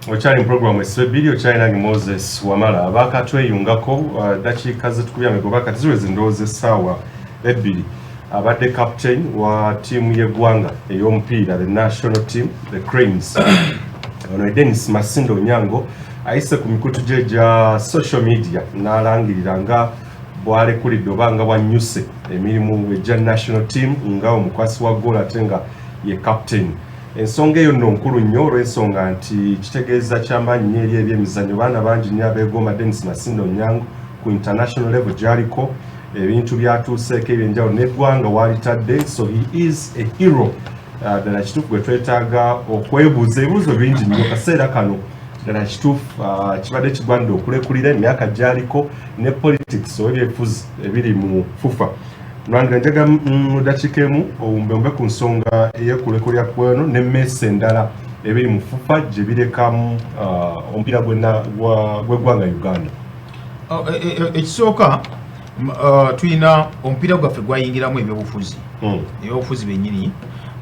Okyali mu programu Esebiri, okyali nange Moses Wamala. Abaakatweyungako, dakiika zetukubya megoba kati ziweze ndowooza essaawa 2. Abadde captain wa ttiimu y'eggwanga ey'omupiira, the national team, the Cranes, ono Denis Masindo Onyango, ayise ku mikutu gye gya social media n'alangirira nga bwalekulidde oba nga bwanyuse emirimu egya national team nga omukwasi wa goal ate nga ye captain. Ensonga eyo nno nkulu nnyo olw'ensonga nti kitegeeza kyamaanyi nnyo eri ebyemizannyo. Baana bangi nnyo abeegomba Denis Masindo Onyango ku international level gy'aliko, ebintu byatuuseeko ebyenjawulo n'eggwanga walitadde, so he is a hero. Ddala kituufu gwe twetaaga okwebuuza ebibuuzo bingi nnyo kaseera kano. Ddala kituufu kibadde kigwanidde okulekulira emyaka gy'aliko ne politics oba ebyefuzi ebiri mu FUFA? Lwangira njaga mu dakiika emu owumbewumbe ku nsonga ey'okulekulira kweno n'emmeesa endala ebiri mu FUFA gye birekamu omupiira gw'eggwanga Uganda. Oh, ekisooka tulina omupiira gwaffe gwayingiramu ebyobufuzi, ebyobufuzi byennyini,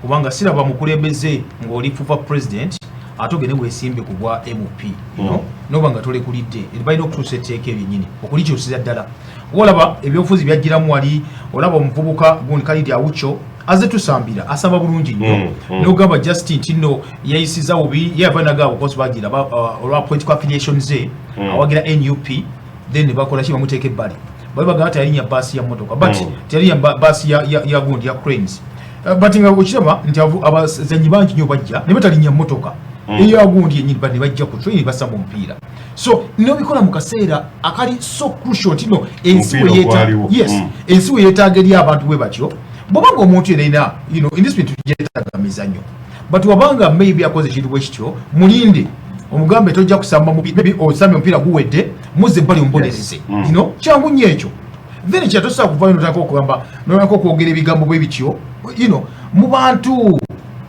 kubanga siraba mukulembeze ng'oli FUFA president ate ogende weesimbe ku bwa MP, you know? Noba nga tolekulidde, balina okutuusa etteeka eryennyini okulikyusiza ddala. Olaba ebyobufuzi byajjiramu wali, olaba omuvubuka gundi Khalid Aucho aze tusambira, asamba bulungi nnyo. Nogamba just nti nno yayisiza bubi, ye yava nagamba because bagira olwa political affiliation ze, awagira NUP, then ne bakola ki? Bamuteeka ebbali. Bali bagamba teyalinnya baasi ya motoka, but teyalinnya baasi ya gundi ya Cranes. But nga okiraba nti abazanyi bangi nnyo bajja ne batalinnya motoka eya gundi yennyini, ne bajja ku train basamba omupiira. So nobikola mu kaseera akali so crucial nti no ensi Omupiira we yeeta- ogwaliwo. Yes. Ensi we yeetaaga eri abantu bwe batyo. Bwobanga omuntu erina, indiscipline, tugyetaaga mizannyo, but wabanga maybe akoze ekintu bwe kityo, mulinde, omugambe tojja kusamba maybe osambe omupiira guwedde, muzze ebbali omubonereze. Kyangu nnyo ekyo. Then kya tosobola kuvayo notandika okugamba, notandika okwogera ebigambo bwe bityo mu bantu.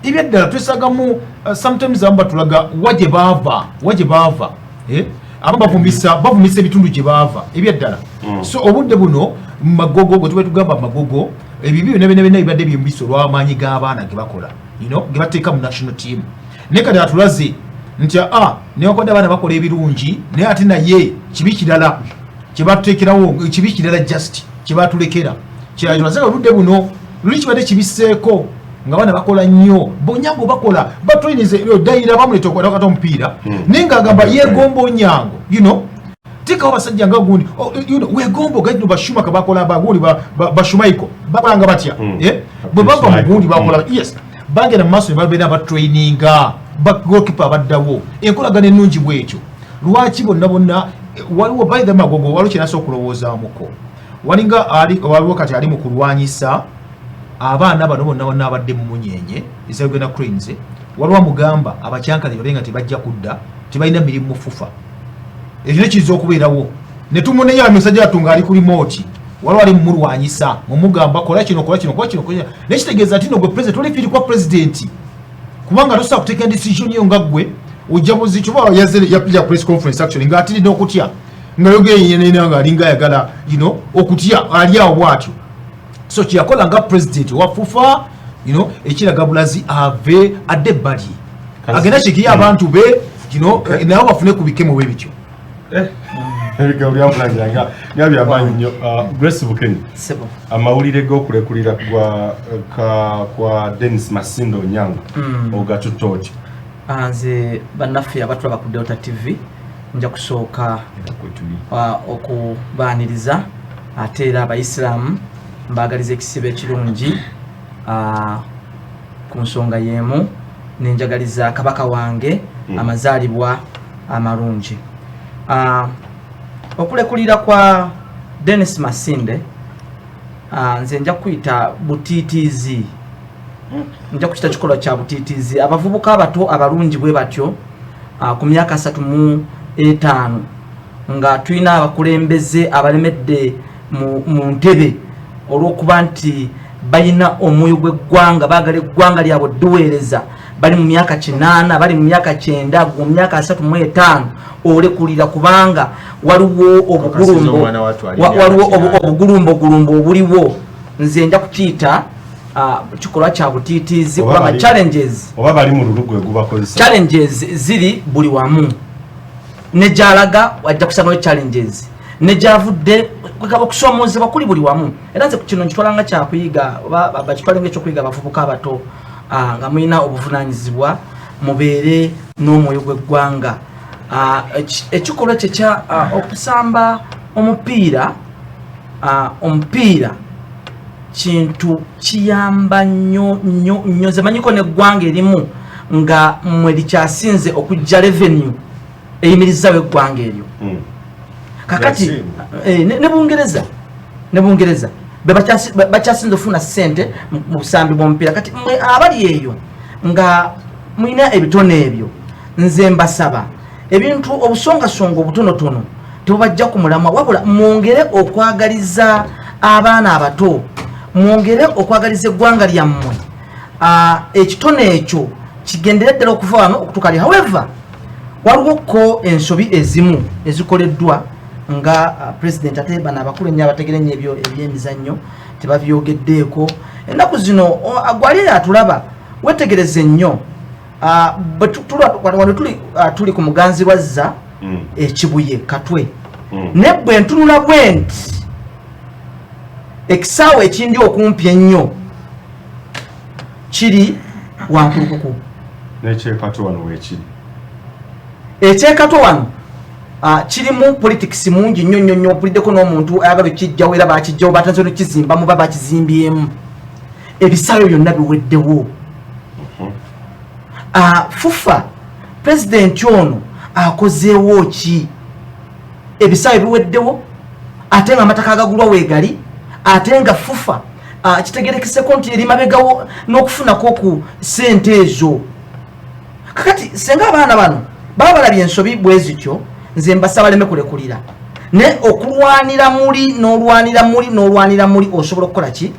Ebyaddala twesagamu, sometimes abamu batulaga wa gye baava, wa gye baava, eh? Abamu bavumisa ebitundu gye baava ebyaddala. So obudde buno magogo gwe tuba tugamba magogo, ebibi byonna byonna byonna bibadde byembisa olw'amaanyi g'abaana ge bakola, ge bateeka mu national team. Naye kati atulaze nti a newankubadde abaana bakola ebirungi, naye ate naye kibi kirala kyebatuteekerawo, kibi kirala just kyebatulekera. Kiralaze oludde buno luli kibadde kibiseeko nga abaana bakola nnyo, bonyango bakola batrainize dayira bamuleta okwata omupiira, naye ng'agamba yeegomba Onyango, teekawo abasajja nga gundi, oh, wegomba ogaino bashumaka bakola bagundi bashumaiko bakolanga batya? Eh? Bwe bava mu gundi bakola, yes, bagenda mu maaso ne babeera batraininga bagokipa abaddawo enkolagana ennungi bwetyo. Lwaki bonna bonna waliwo by the magogo, waliwo kyenasa okulowoozaamuko, walinga ali waliwo kati ali mu kulwanyisa abaana bano bonna bonna abadde mu munyenye eza Uganda Cranes. Waliwo amugamba abakyankale babe nga tebajja kudda, tebalina mirimu mu FUFA. Ekyo nekiyinza okubeerawo ne tumunenya musajja wattu ng'ali ku remote. Waliwo ali mumulwanyisa, mumugamba kola kino, kola kino, kola kino, kola kino. Naye kitegeeza nti no gwe president oli firi kwa president, kubanga tosobola kuteeka decision yo nga ggwe ojja buzi kuba yazze yapija press conference actually ng'atiridde okutya, nga yogeyenena nga alinga ayagala okutya, ali awo bw'atyo. So kyeyakola nga president wa FUFA, ekiraga bulazi ave adde ebbali, agenda kikiye abantu be, nabo bafune ku bikemo bwe bityo. Ebigambo byamulangira nga byamaanyi nnyo. Grace Bukeni. Sebo. Amawulire g'okulekulira kwa Denis Masindo Onyango ogatutte otya? Ah, nze bannaffe abatulaba ku Delta TV nja kusooka okubaaniriza, ate era abayisiraamu mbaagaliza ekisibo ekirungi. Ku nsonga y'emu nenjagaliza kabaka wange amazaalibwa amalungi. Okulekulira kwa Denis Masinde, nze nja kuyita butiitiizi, nja kukita kikolwa kya butiitiizi. Abavubuka abato abalungi bwe batyo, ku myaka 35, nga tulina abakulembeze abalemedde mu ntebe olw'okuba nti balina omwoyo gw'eggwanga, baagala eggwanga lyabwe ddiweereza, bali mu myaka 80, bali mu myaka 90, mu myaka 35 olekulira kubanga waliwo obugulumbo omwana wattu ali waliwo myaka 80. Obugulumbogulumbo obuliwo, nze nja kukiyita Kikolwa kya butiitiizi, kubanga challenges oba bali mu lulu gwe gubakozesa. Challenges ziri buli wamu, ne gyalaga wajja kusangayo challenges, ne gyavudde okusoomoozebwa kuli buli wamu. Era nze kino nkitwala nga kyakuyiga, oba bakitwale nga ekyokuyiga. Abavubuka abato, nga mulina obuvunaanyizibwa, mubeere n'omwoyo gw'eggwanga. Ekikolwa kye kya okusamba omupiira, omupiira kintu kiyamba nnyo nnyo nnyo. Nze manyiko n'eggwanga erimu nga mmwe likyasinze okujja revenue eyimirizaawo eggwanga eryo. Kakati ne Bungereza be bakyasinze okufuna ssente mu busambi bw'omupiira. Kati mmwe abali eyo nga mulina ebitone ebyo, nze mbasaba ebintu obusongasonga obutonotono tebubajja ku mulamwa, wabula mwongere okwagaliza abaana abato, mwongere okwagaliza eggwanga lyammwe. Ekitone ekyo kigendere ddala okuva wano okutuuka li. However, waliwo ko ensobi ezimu ezikoleddwa nga president, ate bano abakulu ennyo abategere ennyo ebyo ebyemizannyo tebabyogeddeeko ennaku zino. Gwali eyo atulaba, wetegereze nnyo. Wano tuli ku muganzi lwazza ekibuye Katwe. Ne bwe ntunula bwe nti ekisaawe ekindi okumpi ennyo kiri Wankulukuku. N'ekyekato wano weekiri. Ekyekato wano kirimu politics mungi nnyo nnyo nnyo. Mpuliddeko n'omuntu ayagala okijjawo, era bakijjawo, batanze nokizimbamu, ba bakizimbyemu. Ebisaawe byonna biweddewo. FUFA, pulezidenti ono akozeewo ki? Ebisaawe biweddewo, ate nga amataka agagulwa weegali, ate nga FUFA kitegerekeseko nti eri mabegawo n'okufunako ku sente ezo. Kakati senga abaana bano baba balabye ensobi bwe zityo, nze mbasaba baleme kulekulira, naye okulwanira muli n'olwanira muli n'olwanira muli osobola okukola ki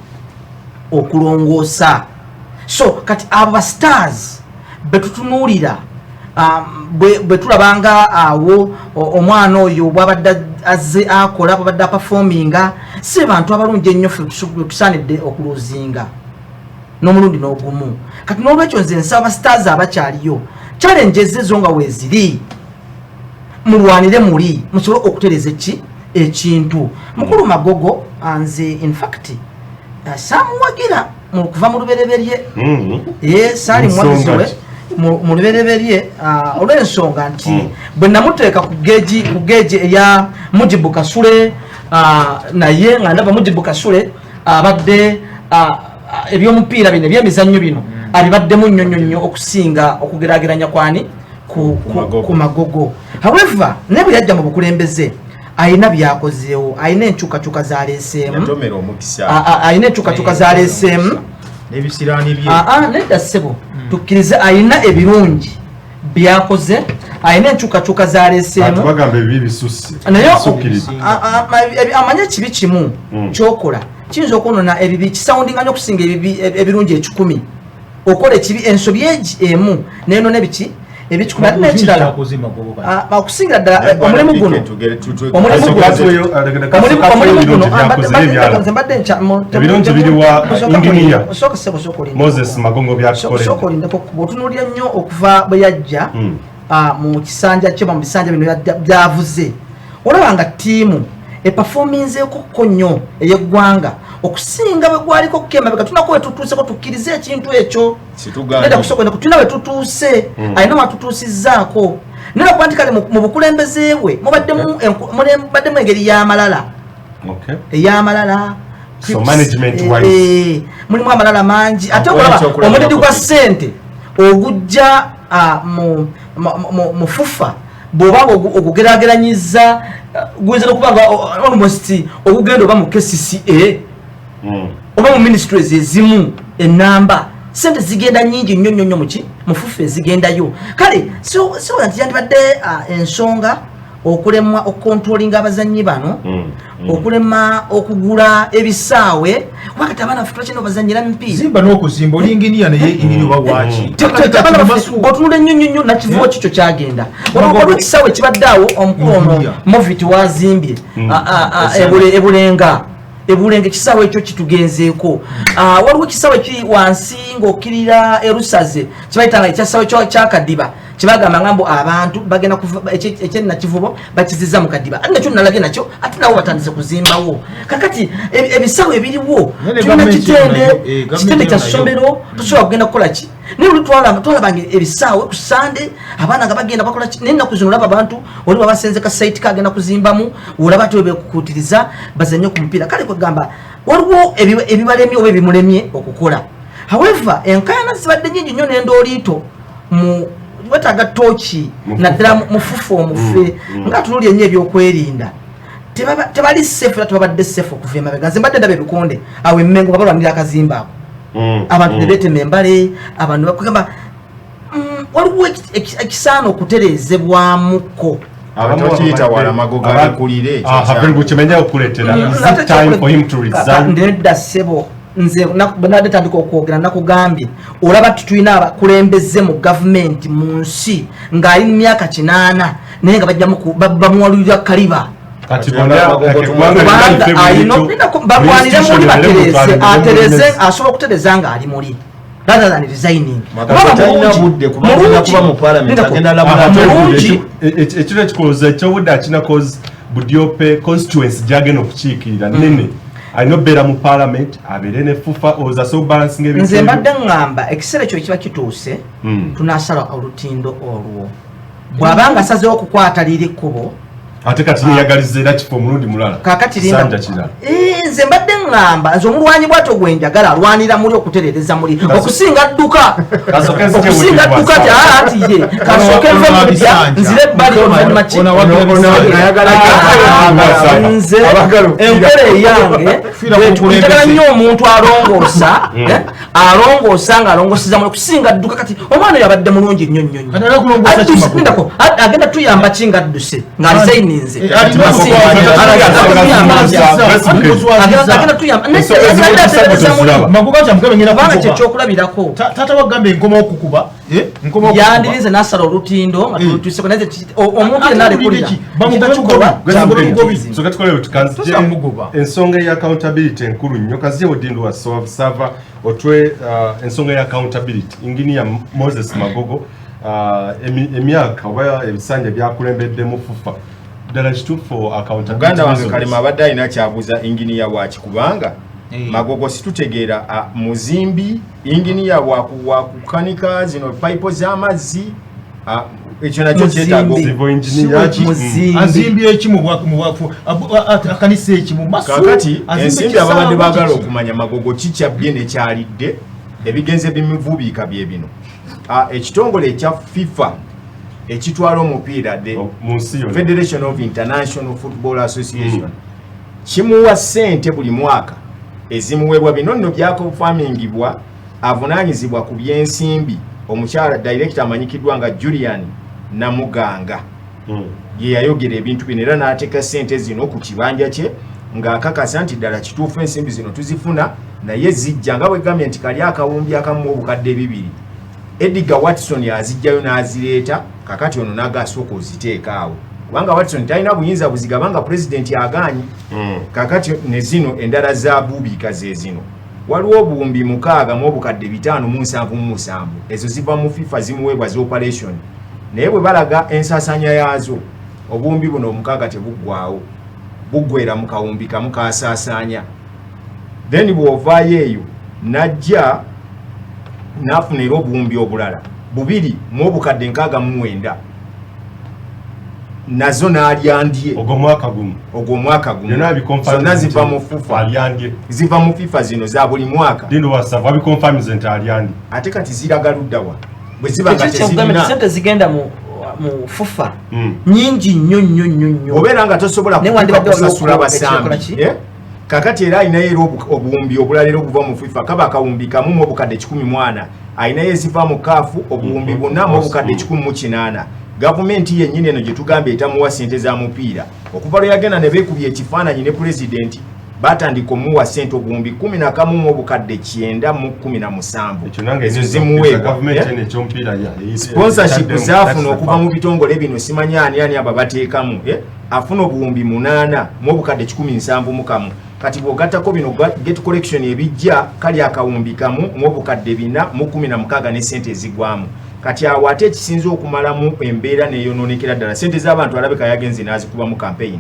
okulongoosa. So kati abo ba stars betutunuulira, bwe tulabanga awo omwana oyo bwabadde azze akola, bwabadde aperforminga, si bantu abalungi ennyo ffe tusaanidde okuluzinga n'omulundi n'ogumu. Kati n'olwekyo nze nsaba stars abakyaliyo, challenges ezo nga weeziri, mulwanire muli musobole okutereza eki ekintu. Mukulu Magogo, nze infact saamuwagira kuva mu lubereberye. Saali muwagizi we mu lubereberye, olw'ensonga nti bwe namuteeka ku gauge eya Mujibu Kasule, naye nga ndaba Mujibu Kasule abadde ebyomupiira bino, ebyemizannyo bino abibaddemu nnyo nnyo nnyo okusinga okugerageranya kwani ku Magogo. However, naye bwe yajja mu bukulembeze ayina byakozeewo, ayina enkyukakyuka zaleeseemu, ayina enkyukakyuka zaleeseemu. N'ebisiraani bye. Nedda ssebo, tukkirize ayina ebirungi byakoze, ayina enkyukakyuka zaleeseemu. Bagamba ebibi bisusse. Naye amanye ekibi kimu kyokola kiyinza okwonona ebibi, kisoundinga nnyo okusinga ebibi ebirungi 100. Okola ekibi, ensobi egi emu nenona ebiki ebikikumi. Ate nekirala, okusingira ddala omulimu guno, omulimu guno nze mbadde Ebirungi biriwa, Engineer Moses Magongo byatukoledde? Sooka olindeko. Bw'otunuulira nnyo okuva bwe yajja mu kisanja kye, mu bisanja bino byavuze, olaba nga ttiimu eperforminzeekokko nnyo ey'eggwanga okusinga bwe gwaliko kemabega. Tunako we tutuuseko, tukkirize ekintu ekyo. Tulina we tutuuse, alina watutuusizzaako, naye lwakuba nti kale mu bukulembeze bwe mubaddemu engeri y'amalala, ey'amalala. So management wise. Mulimu amalala mangi, ate olaba omudidi gwa ssente ogujja mu FUFA, bw'oba ogugerageranyiza guyinza nokuba nga almost ogugenda oba mu KCCA oba mu ministries ezimu enamba. Sente zigenda nyingi nnyo nnyo nnyo muki mu FUFA ezigendayo. Kale siwola nti yandibadde ensonga okulemwa okucontrollinga abazannyi bano, okulema okugula ebisaawe, kuba kati abaana baffe twakyina obazanyira mipiira. Zimba n'okuzimba, oli inginiya naye inginiya oba waki? Otunula ennyo nnyo nnyo nakivubo kikyo kyagenda. Waliwo ekisaawe ekibadde awo, omukulu ono Movit wazimbye ebulenga. Ebulenge ekisaawe ekyo kitugenzeeko. Waliwo ekisaawe kiri wansi ng'okkirira erusaze kibayitanga ekyasaawe kyakadiba, kibagamba nga mbu abantu bagenda ekyenakivubo bakiziza mu kadiba, ate nakyo nalabye nakyo, ate nabo batandise kuzimbawo. Kakati ebisaawe ebiriwo tulina kitende, kitende kya ssomero, tusobola kugenda kukola ki? Naye oli twalabanga ebisaawe ku Sande, abaana nga bagenda bakola ki, naye ennaku zino olaba abantu oli babasenze ka site kagenda kuzimbamu, olaba ate webekukuutiriza bazanye ku mupiira. Kale kwegamba waliwo ebibalemye oba ebimulemye okukola. However, enkayana zibadde nyingi nnyo n'endooliito mu wetaaga tooki, naddala mufufu omufe nga tunuli ennyo ebyokwerinda. Tebali safe era tebabadde safe okuva emabega. Nze mbadde ndaba ebikonde awo emmengo nga balwanira akazimba ako, abantu ne beetema embale, abantu bakugamba waliwo ekisaana okutereezebwamuko. Tokiyita wala, Magogo alekulire. Kimenya okuleetera. Nedda ssebo, nze nadde tandika okwogera nakugambye, olaba tutulina abakulembeze mu gavumenti mu nsi ng'ali mu myaka 80 naye nga bajjamu bamuwalulira kaliba, balwanire muli batereze, atereze, asobola okutereza ng'ali muli rather than resigning. Mulungi. Ekiro ekikoloza ekyobudde akina cause Budiope constituency gyagenda okukiikirira nene, alina obeera mu parliament, abeere ne FUFA oza so balancing ebintu. Nze mbadde ŋŋamba ekiseera ekyo kiba kituuse, tunasala olutindo olwo bw'abanga asazeewo okukwata liri kkubo. Ate kati yeyagaliza era kifo omulundi mulala. Kakati Kisanja kirala. Nze mbadde ŋŋamba, nze omulwanyi bwatyo gwe njagala, alwanira muli okutereereza muli okusinga dduka, okusinga dduka ti aa ti ye kasooke nve mulya nzire ebbali oluvannyuma ki. Nze enkola eyange njagala nnyo omuntu alongoosa, alongoosa nga alongooseza muli okusinga dduka. Kati omwana oyo abadde mulungi nnyo nnyo nnyo. Lindako, agenda tuyamba ki nga adduse nga resigninze? Agenda tuyamba kubanga kyekyokulabirako. Taata wagamba enkoma okukuba. Yandirinze nasala olutindo nga tuluseko, naye omuntu yenna alekulira. Ensonga ya accountability enkulu nnyo. Kaziyewo Dindu wa Sava otwe ensonga ya accountability. Engineer Moses Magogo, emyaka oba ebisanja byakulembeddemu FUFA, ddala kituufu accountability? Muganda wange Kalema abadde alina kyabuuza inginiya waki, kubanga Magogo situtegeera muzimbi, inginiya wakukanika zino payipo z'amazzi, ekyo nakyo kyetaaga. Azimbye eki akanisa eki mu masu? Kakati ensimbi ababadde baagala okumanya Magogo kikyabbye nekyalidde, ebigenze bimuvubiika bye bino. Ekitongole ekya FIFA ekitwala omupiira, the Federation of International Football Association, kimuwa ssente buli mwaka ezimuweebwa. Bino nno byakonfamingibwa avunaanyizibwa ku byensimbi, omukyala director amanyikiddwa nga Julian Namuganga, ye yayogera ebintu bino era n'ateeka ssente zino ku kibanja kye ng'akakasa nti ddala kituufu ensimbi zino tuzifuna, naye zijja nga bwegambye nti kali akawumbi akamu 2000 Edgar Watson azijjayo n'azireeta. Kakati ono n'agasooka oziteeka awo kubanga Watson talina buyinza buzigabanga pulezidenti agaanyi. Kakati ne zino endala za buubiika ze zino, waliwo 6577, ezo ziva mu FIFA, zimuweebwa zi operation, naye bwe balaga ensasanya yaazo obuwumbi buno omukaaga tebuggwawo, buggwera mu kawumbi kamu kasaasaanya. Then bw'ovaayo eyo najja n'afuna era obuwumbi obulala 2,069, nazo n'alyandye. Ogwo mwaka gumu? Ogwo omwaka gumu. Byonna biconfirm. Zonna ziva mu FUFA. Alyandye. Ziva mu FIFA zino za buli mwaka. Dindo Wasava wabiconfirmize nti alyandye? Ate kati ziraga luddawa bwe ziba nga kyekugambye tezirina sente zigenda mu FUFA nyingi nnyo nnyo nnyo nnyo. Obeera nga tosobola Naye kutuuka wandibadde kusasula waliwo ekikola basambi ki? Eh? Kakati era alinayo era obuwumbi obulala era obuva mu FIFA, kaba 1,140, alinayo eziva mu CAF obuwumbi 4,108. Gavumenti yennyini eno gye tugambye etamuwa ssente za mupiira, okuva lwe yagenda ne beekubya ekifaananyi ne pulezidenti, batandika omuwa ssente obuwumbi 11,917. Ekyo nange Ezo zimuweebwa. Gavumenti Eh? eno ekyomupiira Sponsorship zaafuna okuva mu bitongole bino, simanyi ani ani abo bateekamu, eh? Afuna obuwumbi 8,171. Kati bw'ogattako bino gate collection ebijja, kali akawumbi kamu mu obukadde bina mu kumi na mukaaga ne sente ezigwamu. Kati awo ate ekisinza okumalamu embeera neyonoonekera ddala, sente z'abantu alabika yagenze n'azikubamu campaign.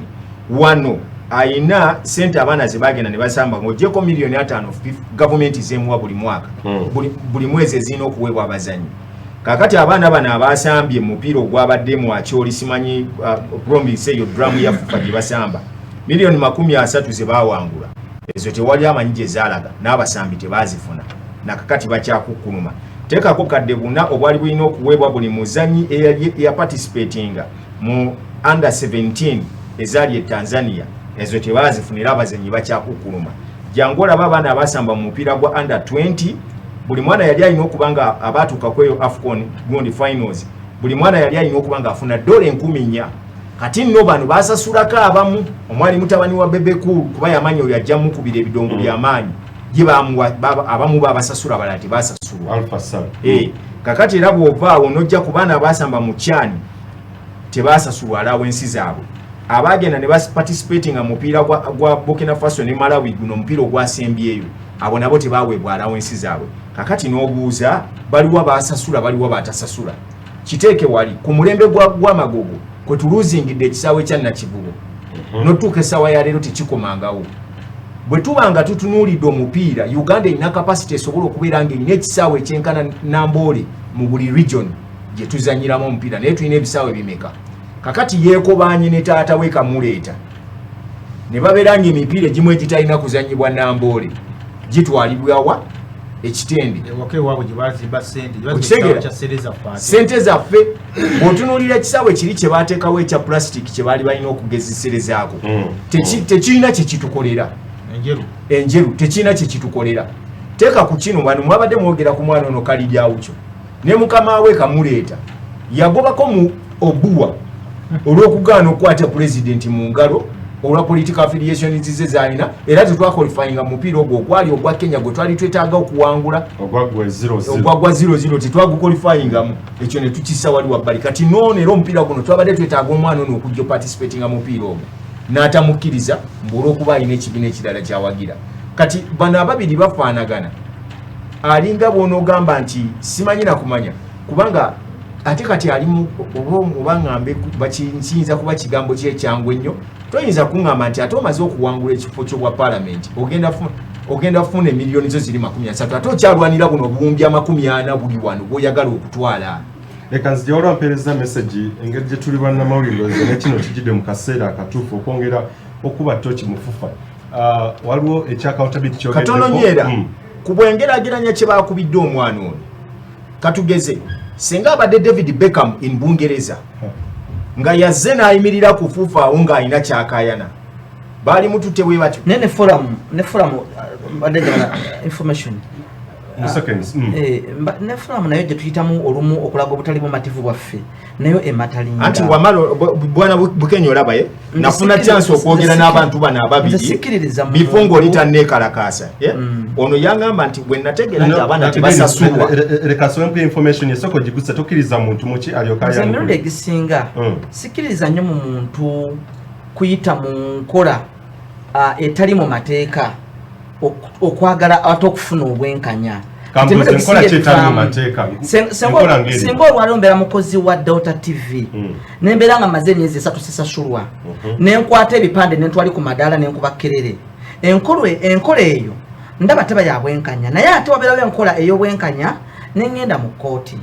Wano ayina sente abaana ze bagenda ne basamba, ng'oggyeko 5 miliyoni gavumenti zemuwa buli mwaka, buli mwezi ezirina okuweebwa abazannyi. Kakati abaana bano abasambye mupiira ogwabadde mu Akyoli, simanyi province eyo, drum ya FUFA gye basamba, 30 miliyoni ze bawangula ezo tewali amanyi gye zaalaga, n'abasambi tebazifuna. Nakakati bakyakukkuluma. Teekako kadde buna obwali bulina okuweebwa buli muzannyi eyali eyaparticipatinga mu under 17 ezaali e Tanzania, ezo tebazifunira, abazannyi bakyakukkuluma. Jangu olaba abaana abasamba mu mupiira gwa under 20, buli mwana yali alina okuba nga abaatuuka ku eyo AFCON gundi finals, buli mwana yali alina okuba nga afuna $4,000. Kati nno bano basasulako abamu, omwali mutabani wa Bebe Cool, kuba yamanyi oyo ajja mukubira ebidongo byamaanyi ye bamuwa, abamu babasasula, abalala tebasasulwa. Alpha Sal. Kakati era bw'ova awo n'ojja ku baana abasamba mu CHAN, tebasasulwa allowance zaabwe. Abagenda ne baparticipatinga mu mupiira gwa Burkina Faso ne Malawi, guno omupiira ogwasembyeyo, abo nabo tebaweebwa allowance zaabwe. Kakati n'obuuza, baliwa basasula, baliwa batasasula? Kiteeke wali ku mulembe gwa Magogo kwe tuluzingidde ekisaawe kya Nakivubo, notuuka essaawa ya leero tekikomangawo. Bwe tuba nga tutunuulidde omupiira, Uganda erina capacity esobola okubeera nga erina ekisaawe ekyenkana Namboole mu buli region gye tuzanyiramu omupiira, naye tulina ebisaawe bimeka? Kakati yeekobanye ne taata we Kamuleeta ne babeera nga emipiira egimu egitalina kuzanyibwa Namboole gitwalibwawa ekitende. Ewaka ewaabwe gye bazimba sente gye bazimba. Okitegeera? Ekisaawe kya sente zaffe ate. Sente zaffe. Bw'otunuulira ekisaawe kiri kye baateekawo ekya plastic kye baali balina okugezeserezaako, tekirina kye kitukolera. Enjeru. Enjeru tekirina kye kitukolera. Teeka ku kino, bano mwabadde mwogera ku mwana ono Kaliryawukyo ne mukama we Kamuleeta yagobako mu obuwa olw'okugaana okukwata pulezidenti mu ngalo olwa political affiliations ze zalina. Era tetwaqualifyinga mupiira ogwo ogwali ogwa Kenya gwe twali twetaaga okuwangula. Ogwaggwa 0-0. Ogwagwa 0-0, tetwaguqualifyingamu, ekyo ne tukissa wali wabbali. Kati noono era omupiira guno twabadde twetaaga omwana ono okujja participatinga mupiira ogwo, n'atamukkiriza mbu olw'okuba alina ekibiina ekirala kyawagira. Kati bano ababiri bafaanagana, alinga bw'onoogamba nti simanyi nakumanya, kubanga ate kati ali mu oba ŋŋambe kiyinza kuba kigambo kyekyangu ennyo. Toyinza kuŋŋamba nti ate omaze okuwangula ekifo ky'obwa paalamenti, ogenda kufuna emiliyoni zo ziri 30, ate okyalwanira buno obuwumbi 40 buli wano bw'oyagala okutwala. Leka nzija olwa mpeereza message. Engeri gye tuli bannamawulire, ndowooza ne kino kijjidde mu kaseera akatuufu okwongera okuba toki mu FUFA. Waliwo ekya accountability kyogeddeko. Katono nnyo era ku bwengerageranya kye baakubidde omwana ono, katugeze singa abadde David Beckham in Bungereza nga yazze n'ayimirira ku FUFA awo ng'alina kyakayana, baali mututte bwe batyo? Naye ne forum mbadde njagala information. Mu seconds. Ne forum nayo gye tuyitamu olumu okulaga obutali bumativu bwaffe nayo ematalinga. Anti wamala bwana Bukenya olabaye nafuna chance okwogera n'abantu bano Nze ababiri sikkiririza mu bifo muntu. ng'oli tanneekalakaasa, eh? Ono yaŋŋamba nti bwe nategeera nti abaana tebasasulwa. Leka nsome mpa information esooka ogigusa, tokkiriza muntu muki alyoka Nze emirundi ayanukule. egisinga sikkiririza nnyo mu muntu kuyita mu nkola etali mu mateeka okwagala ate okufuna obwenkanya. Kambuze, Emirundi enkola egisinga ki etali mu ebivaamu. mateeka? Enkola ng'eri. Singa olwaleero mbeera mukozi wa Delta TV, nembeera nga maze emyezi 3 sisasulwa, nenkwata ebipande nentwali ku madaala nenkuba kerere, enkola eyo ndaba teba yabwenkanya. Naye ate wabeerawo enkola ey'obwenkanya, nengenda mu kooti,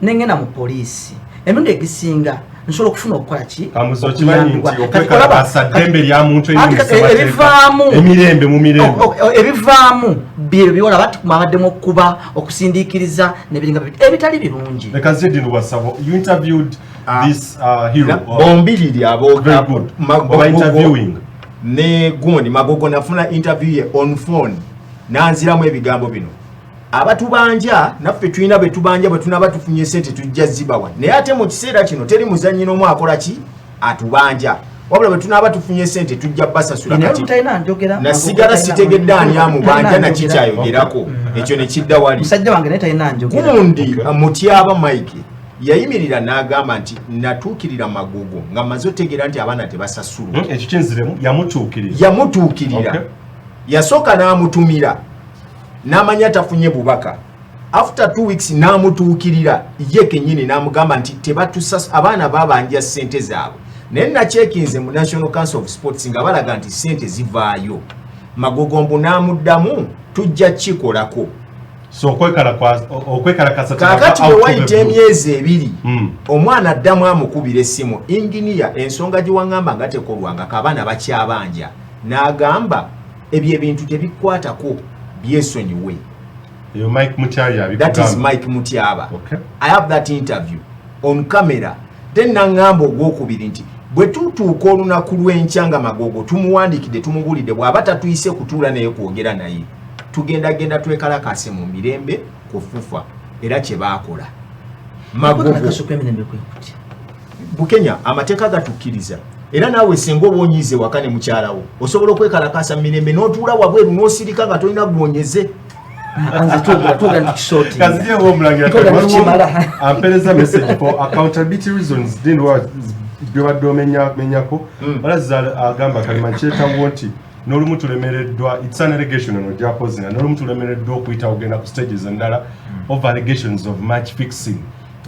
nengenda mu poliisi, emirundi egisinga nsobola okufuna okukola ki? Kambuze, okimanyi nti Okuyambibwa. Kati okwekalakaasa ddembe lya muntu Anti kati ssemateeka. ebivaamu Emirembe mu mirembe. Ebivaamu byebyo byolaba ti mwabaddemu okukuba, okusindiikiriza nebiringa ebitali birungi. Leka nzije dino wasabo. You interviewed this hero. Bombiriri abo. Very good. Oba interviewing. Ne gundi Magogo nafuna interview ye on phone, nanziramu ebigambo bino: abatubanja naffe tulina be tubanja, bwe tunaba tufunye sente tujja zibawa, naye ate mu kiseera kino teri muzannyi n'omu akola ki atubanja, wabula bwe tunaaba tufunye sente tujja basasula. Naye Kati talina njogera. nasigala sitegedde ani amubanja. Talina Nakikyayogerako ekyo nekidda wali. Musajja wange naye talina njogera. Gundi Mutyaba Mike yayimirira n'agamba nti natuukirira Magogo nga maze otegeera nti abaana tebasasulwa. Ekyo kinziremu, yamutuukirira. Yamutuukirira. Yasooka n'amutumira n'amanya tafunye bubaka. After 2 weeks n'amutuukirira ye kennyini n'amugamba nti tebatusas abaana babanja ssente zaabwe. Naye nakyekinze mu National Council of Sports nga balaga nti ssente zivaayo. Magogo mbu n'amuddamu, tujja kikolako. So okwekalakasa. Kaakati bwe wayita emyezi 2, omwana addamu amukubira essimu, inginiya, ensonga gye waŋŋamba nga tekolwangako, abaana bakyabanja. N'agamba ebyo ebintu tebikwatako, byesonyiwe. Eyo Mike Mutyaba. That is Mike Mutyaba. Okay. I have that interview on camera. Then naŋŋamba ogwokubiri nti bwe tutuuka olunaku lw'enkya nga Magogo tumuwandiikidde, tumubuulidde, bw'aba tatuyise kutuula naye kwogera naye, tugendagenda twekalakase mu mirembe ku FUFA. Era kye baakola. Magogo Okwekalakasa okw'emirembe kwe kutya? Bukenya, amateeka gatukkiriza. Era naawe singa oba onyiize waka ne mukyalawo, osobola okwekalakasa mu mirembe n'otuula wabweru n'osirika nga tolina gwonyeze. Nze twogera ntukisootinga. Kaziyewo omulangira. Twogera tukimala. Ampereza message for accountability reasons din byobadde omenyako. Balaza agamba kalima kyetawo nti n'olumu tulemereddwa, it's an allegation ono gyapozinga, n'olumu tulemereddwa okuyita ogenda ku stages endala over allegations of match fixing,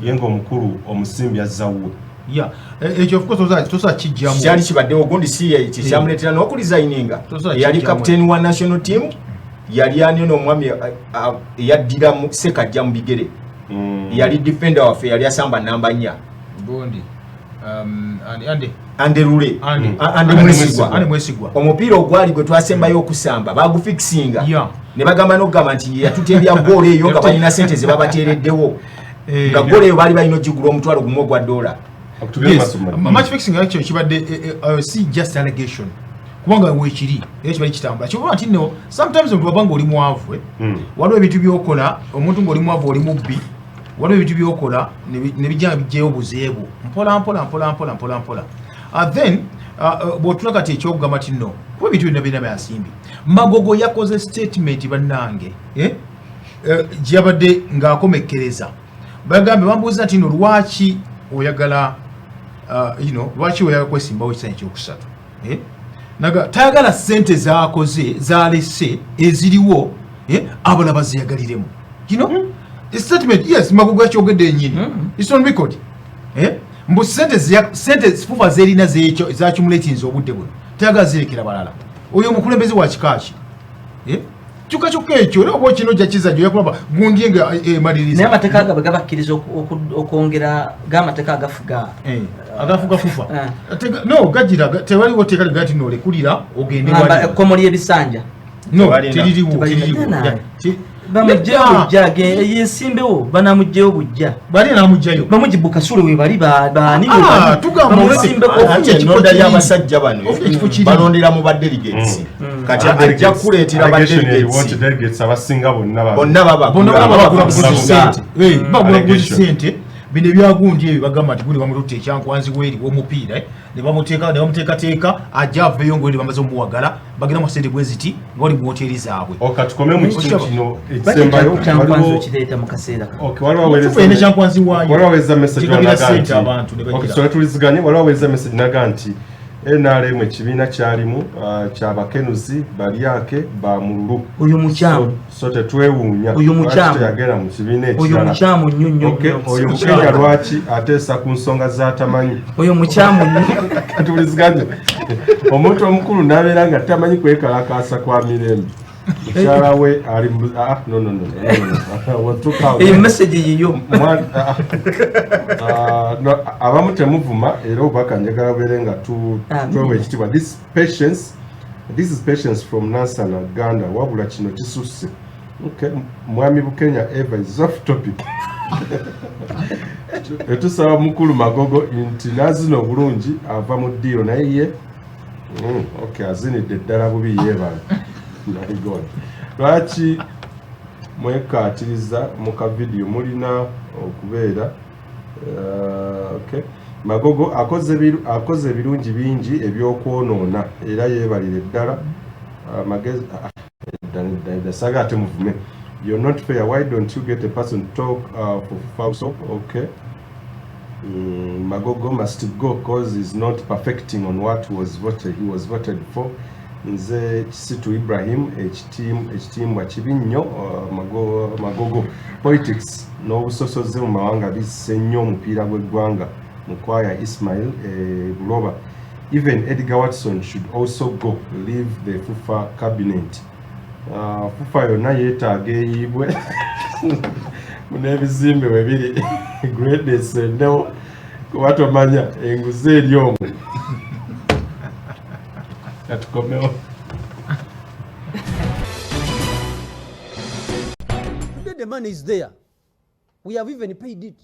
ye ng'omukulu omusimbi azzawuwe. Yeah, ekyo of course tosobola kijjamu. Kyali kibaddewo gundi si kyekyamuleetera n'okuresigninga. Tosobola Yali kijjamu. captain wa national team, yali ani n'omwami eyaddira Sekajja mu bigere, yali defender waffe, yali asamba namba 4. Gundi ande Anderule. Ande. Ande Mwesigwa. Ande Mwesigwa. Omupiira ogwali gwe twasembayo okusamba bagufikisinga ne bagamba n'okugamba nti yatutebya goolo eyo nga balina sente ze babateereddewo, nga goolo eyo baali balina ogigula $10,000. Yes, match fixing actually kibadde si just allegation, kubanga wekiri era kibadde kitambula. Kyoba nti no sometimes omuntu wabanga oli mwavu, eh, waliwo ebintu byokola omuntu ng'oli mwavu, oli mubbi, waliwo ebintu byokola ne bijja nga bijjayo obuzeebu mpola mpola mpola mpola mpola mpola. Then bw'otula kati ekyokugamba nti no, kuba ebintu byonna birina byansimbi. Magogo yakoze statement, bannange, eh? Gyeyabadde ng'akomekkereza, bagambye bambuuza nti no lwaki oyagala lwaki oyagala kwesimbawo ekisanja ekyokusatu, eh? Naga tayagala sente zakoze zalese eziriwo, eh? Abalala bazeyagaliremu. A statement, yes, Magogo yakyogedde enyini. It's on record, eh? Mbu sente sente FUFA zerina zakimulatinze obudde buno, tayagala zirekera balala. Oyo omukulembeze wa kikaaki, eh? Kyokka kyokka ekyo era oba okino ojja kizajja oyakulaba gundi nga emaliriza. Naye amateeka gabwe gabakkiriza okwongera g'amateeka agafuga? Eh, agafuga FUFA. Eh. No gagira tewaliwo teeka ligaa ti noolekulira ogende Ngamba wali. ekkomo ly'ebisanja. No. Tebalina. Teririwo. Tebalina. Teririwo. Naye. Yeah. Bamugjeyo Nedda. bujja, yesimbewo, banamugjeyo bujja. Bali namugjayo. Bamugibu Kasule webali baani. Ah, tugamba bamusimbeko. Ofunye ekifo Enonda kiri. y'abasajja bano Ofunye ekifo kiri. balondera mu badelegates. Kati ajja kuleetera badelegates. Delegates abasinga bonna bonna bonna babagula. bagula buguzi Babagula. sente. Eh, bagula buguzi Allegation. sente. Bino ebyagundi ebyo bagamba nti gundi bamututte ekyankwanzi weeri w'omupiira, eh, ne bamuteeka ne bamuteekateeka ajja aveeyo ngaoli bamaze omuwagala, bagenda mu sente bwe ziti nga bali mu woteeri zaabwe. Oka tukome mu kitundu Okyaba. kino ekisembayo. Kyankwanzi Waliwo- okireeta mu kaseera kano. Okay, waliwo aweereza Fufa ene kyankwanzi waayo. waliwo aweereza message Kigabira wanaga ssente nti abantu ne bagira. Okay, so tuliziganye. Waliwo aweereza message naga nti NRM ekibiina kyalimu kyabakenuzi balyake ba mululu. Oyo mukyamu. So tetwewuunya Oyo mukyamu. lwaki teyagenda mu kibiina Oyo ekirala. mukyamu nnyo nnyo Okay, nnyo. oyo Bukenya lwaki ateesa ku nsonga z'atamanyi? Oyo mukyamu nnyo. Tuliziganye. Omuntu omukulu n'abeera nga tamanyi kwekalakaasa kwa mirembe, mukyala we ali ah, no, no, no, no, no, no. Watuuka awo. Eyo message yiyo. Ah, no, abamu temuvuma era obubaka njagala bubeere nga Amen. twewa ekitiibwa. This is Patience from Nansana Ganda. Wabula kino kisusse. Okay, mwami Bukenya eva is off topic. Etusaba mukulu Magogo nti nazina obulungi ava mu ddiiro naye ye okay, azinidde ddala bubi yeebala. My God, lwaki mwekkaatiriza mu kavidiyo? Mulina okubeera okay. Magogo akoze ebirungi bingi ebyokwonoona era yeebalire ddala amagezi. Ah, edda, nedda, nedda, saagala ate muvume. You're not fair. Why don't you get a person to talk for Fauso? Okay. Magogo must go cause he's not perfecting on what was voted he was voted for. Nze Kisitu Ibrahim, ekitimbwa kibi nnyo, Magogo. Politics n'obusosoze mu mawanga bisse nnyo omupiira gw'eggwanga. Mukwaya Ismail Buloba. Even Edgar Watson should also go leave the FUFA cabinet. FUFA yonna yeetaaga eyiibwe n'ebizimbe we biri greatness endewo, kuba tomanya enguzi eri omwo. Katukomewo. Today the money is there. We have even paid it.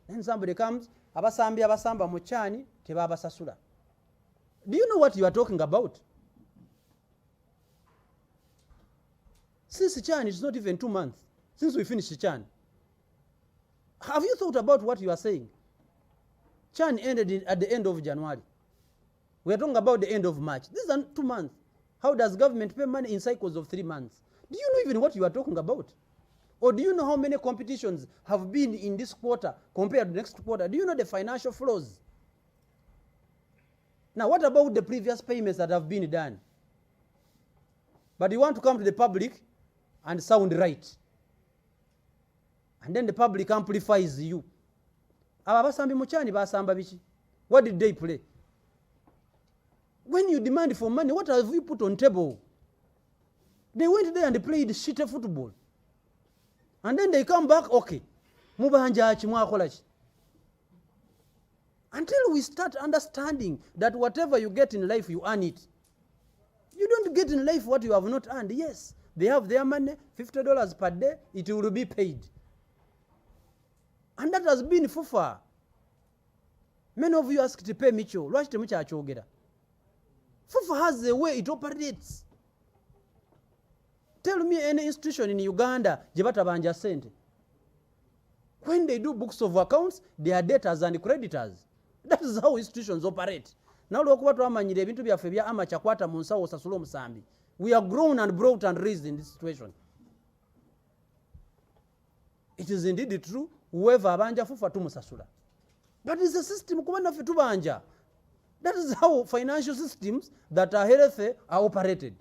Then somebody comes, abasambi abasamba mu CHAN tebabasasula. Do you know what you are talking about? Since CHAN, it's not even 2 months since we finished CHAN. Have you thought about what you are saying? CHAN ended at the end of January. We are talking about the end of March. These are 2 months. How does government pay money in cycles of 3 months? Do you know even what you are talking about? Or do you know how many competitions have been in this quarter compared to next quarter? Do you know the financial flows? Now, what about the previous payments that have been done? But you want to come to the public and sound right. And then the public amplifies you. Abo abasambi mu CHAN basamba biki? What did they play? When you demand for money, what have you put on table? They went there and played shitty football. And then they come back, okay. Mubanja ki, mwakola ki? Until we start understanding that whatever you get in life, you earn it. You don't get in life what you have not earned. Yes, they have their money, $50 per day, it will be paid. And that has been FUFA. Many of you ask to pay Micho. Lwaki temukyakyogera? FUFA has a way it operates. Tell me any institution in Uganda gye batabanja ssente. When they do books of accounts, they are debtors and creditors. That is how institutions operate. Naye olwokuba twamanyira ebintu byaffe bya amacha, kwata mu nsawo osasule omusambi. We are grown and brought and raised in this situation. It is indeed true, whoever abanja FUFA tumusasula. But it's a system, kuba naffe tubanja. That is how financial systems that are healthy are operated.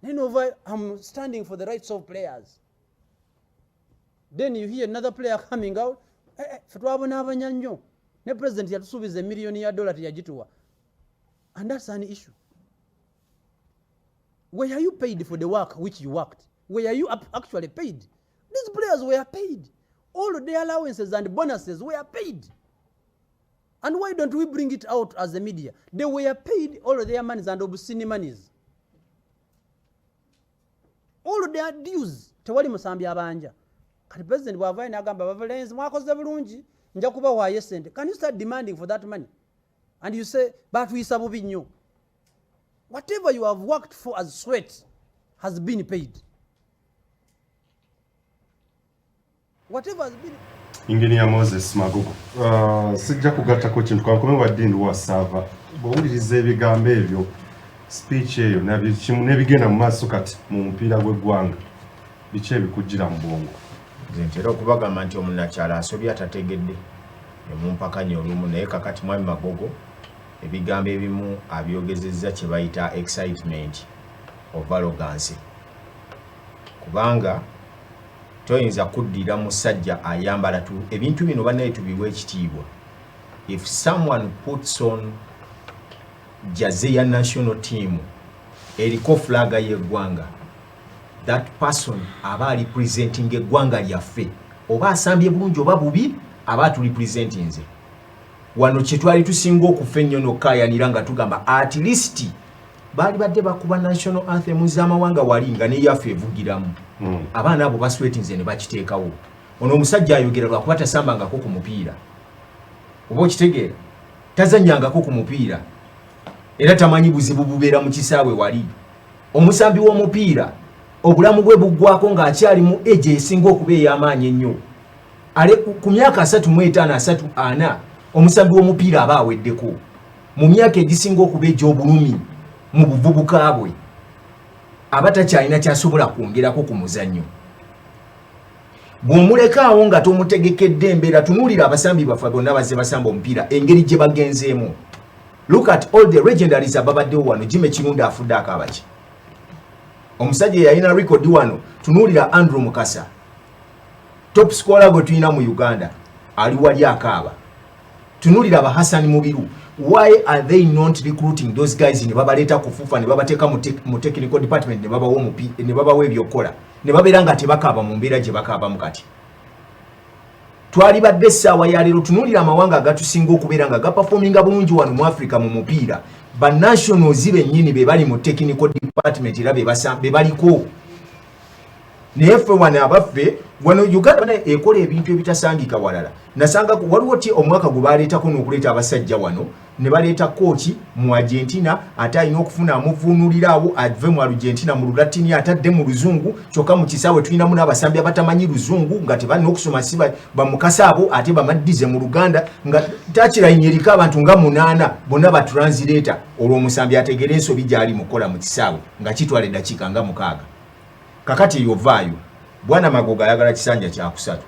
Then over, I'm standing for the rights of players. Then you hear another player coming out, "Eh, ffe twabonaabanya nnyo, ne president yatusuubiza emiliyoni ya dola, teyagituwa." And that's an issue. Were you paid for the work which you worked? Were you actually paid? These players were paid. All their allowances and bonuses were paid. And why don't we bring it out as a media? They were paid all their monies and obscene monies, all their dues. Tewali musambi abanja. Kati president bw'avaayo n'agamba, "Babalenzi, mwakoze bulungi, nja kubawaayo esente," can you start demanding for that money and you say batuyisa bubi nnyo? Whatever you have worked for as sweat has been paid. Whatever has been Engineer Moses Magogo, sijja kugattako kintu, kankome wadde ndi wasaava. Bw'owuliriza ebigambo ebyo, speech eyo, kimu n'ebigenda mu maaso kati mu mupiira gw'eggwanga, biki ebikujjira mu bwongo? Nze ntera okubagamba nti omunnakyalo asobye atategedde nemumpakanya olumu, naye kakati mwami Magogo ebigambo ebimu abyogezezza kye bayita excitement of arrogance, kubanga toyinza kuddira musajja ayambala tu ebintu bino. Bannaye, tubiwe ekitiibwa. If someone puts on jersey ya national team eriko flaga y'eggwanga, that person aba ali presenting eggwanga lyaffe, oba asambye bulungi oba bubi, aba aturepresentinze. Wano kyetwali tusinga okufa ennyo nokkayanira nga tugamba at least baali badde bakuba national anthem z'amawanga wali nga neyaffe evugiramu. Abaana abo baswetinze ne bakiteekawo. Ono omusajja ayogera lwakuba tasambangako ku mupiira, oba okitegeera, tazanyangako ku mupiira, era tamanyi buzibu bubeera mu kisaawe wali. Omusambi w'omupiira obulamu bwe buggwako ng'akyali mu age esinga okuba ey'amaanyi ennyo. Ale ku myaka 35, 34, omusambi w'omupiira aba aweddeko mu myaka egisinga okuba egy'obulumi mu buvubuka bwe, aba takyalina kyasobola kwongerako ku muzannyo. Bw'omulekaawo nga tomutegekedde embeera, tunuulira abasambi baffe bonna bazze basamba omupiira, engeri gye bagenzeemu. Look at all the legendaries ababaddewo wano. Jimmy Kirunda afudde akaabaki? Omusajja eyalina record wano. Tunuulira Andrew Mukasa, top scorer gwe tulina mu Uganda, ali wali akaaba. Tunuulira aba Hassan Mubiru. Why are they not recruiting those guys ne babaleeta ku FUFA, ne babateeka mu technical department, ne babawa ebyokukola, ne babeera nga tebakaaba mu mbeera gye bakaabamu kati? Twalibadde essaawa ya leero, tunuulira amawanga agatusinga okubeera nga gaperforminga bulungi wano mu Africa mu mupiira, banationals bennyini be bali mu technical department era be baliko. Naye ffe wano abaffe wano Uganda ekola ebintu ebitasangika walala. Nasanga waliwo ti omwaka gwe baleetako n'okuleeta abasajja wano, ne baleeta coach mu Argentina, ate alina okufuna amuvuunuliraawo, ave mu Argentina mu Lulatini, atadde mu Luzungu. Kyokka mu kisaawe tulinamu n'abasambi abatamanyi Luzungu, nga tebalina okusoma, si bamukasa abo, ate bamaddize mu Luganda, nga touchline eriko abantu nga munaana, bonna batranslator. Olwo omusambi ategere ensobi gy'ali mukola mu kisaawe, nga kitwala eddakiika nga 6. Kakati eyo vaayo, Bwana Magogo ayagala kisanja kyakusatu,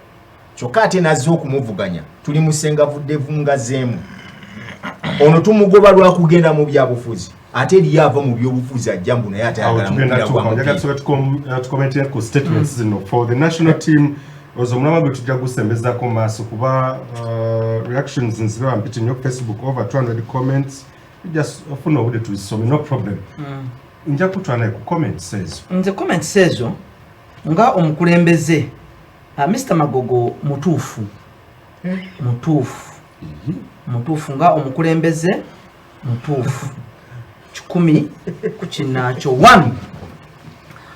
kyokka ate nazze okumuvuganya tuli musengavudde vungazeemu. Ono tumugoba lwakugenda mu byabufuzi, ate eriyo ava mu byobufuzi ajja mbu naye ate ayagala mupiira gwa mupiira. Tucommentinga ku statements zino for the national team. Ozo omulama gwe tujja gusembezako maaso, kuba reactions nziraba mpiti nnyo ku Facebook, over 200 comments. Just ofuna obudde tuzisome, no problem. Nja kutwala naye ku comments ezo. Nze comments ezo nga omukulembeze, Mr Magogo mutuufu, mutuufu, mutuufu. Nga omukulembeze mutuufu 100 ku kinaakyo. One,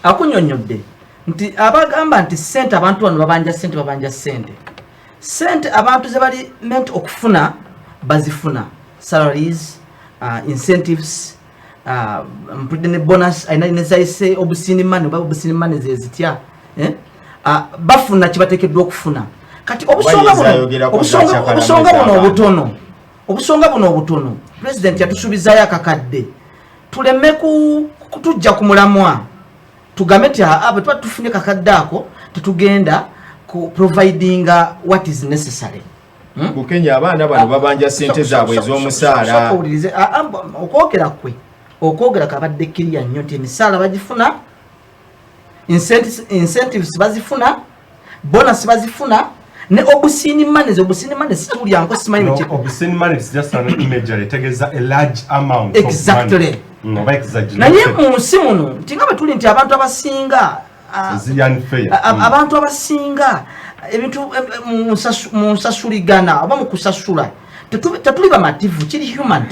akunyonyodde nti abagamba nti sente, abantu bano babanja sente, babanja sente, sente abantu ze bali meant okufuna bazifuna, salaries, incentives, mpulidde ne bonus alina nezayise obscene money, oba obscene money zezitya, eh? Bafuna kibateekeddwa okufuna. Kati obusonga buno, Ayogerako za obusonga buno z'abaana. obutono, obusonga buno obutono, President yatusuubizaayo akakadde, tuleme kutujja ku mulamwa, tugambe nti aa, bwe tuba tufunye kakadde ako, tetugenda ku providinga what is necessary. Bukenya, abaana bano babanja sente zaabwe ez'omusaala. Sooka owulirize. Okwogera kwe, okwogera kabadde kiriya nnyo nti emisaala bagifuna, incentives bazifuna, bonus bazifuna, ne obscene money. Obscene money sikiwulyanko, simanyi. No, obscene money is just an imagery, etegeeza a large amount of Exactly. money. Oba exaggerated. Naye mu nsi muno nti nga bwe tuli nti abantu abasinga Ziri unfair. Abantu abasinga ebintu mu nsasuligana oba mu kusasula tetuli bamativu. Kiri human,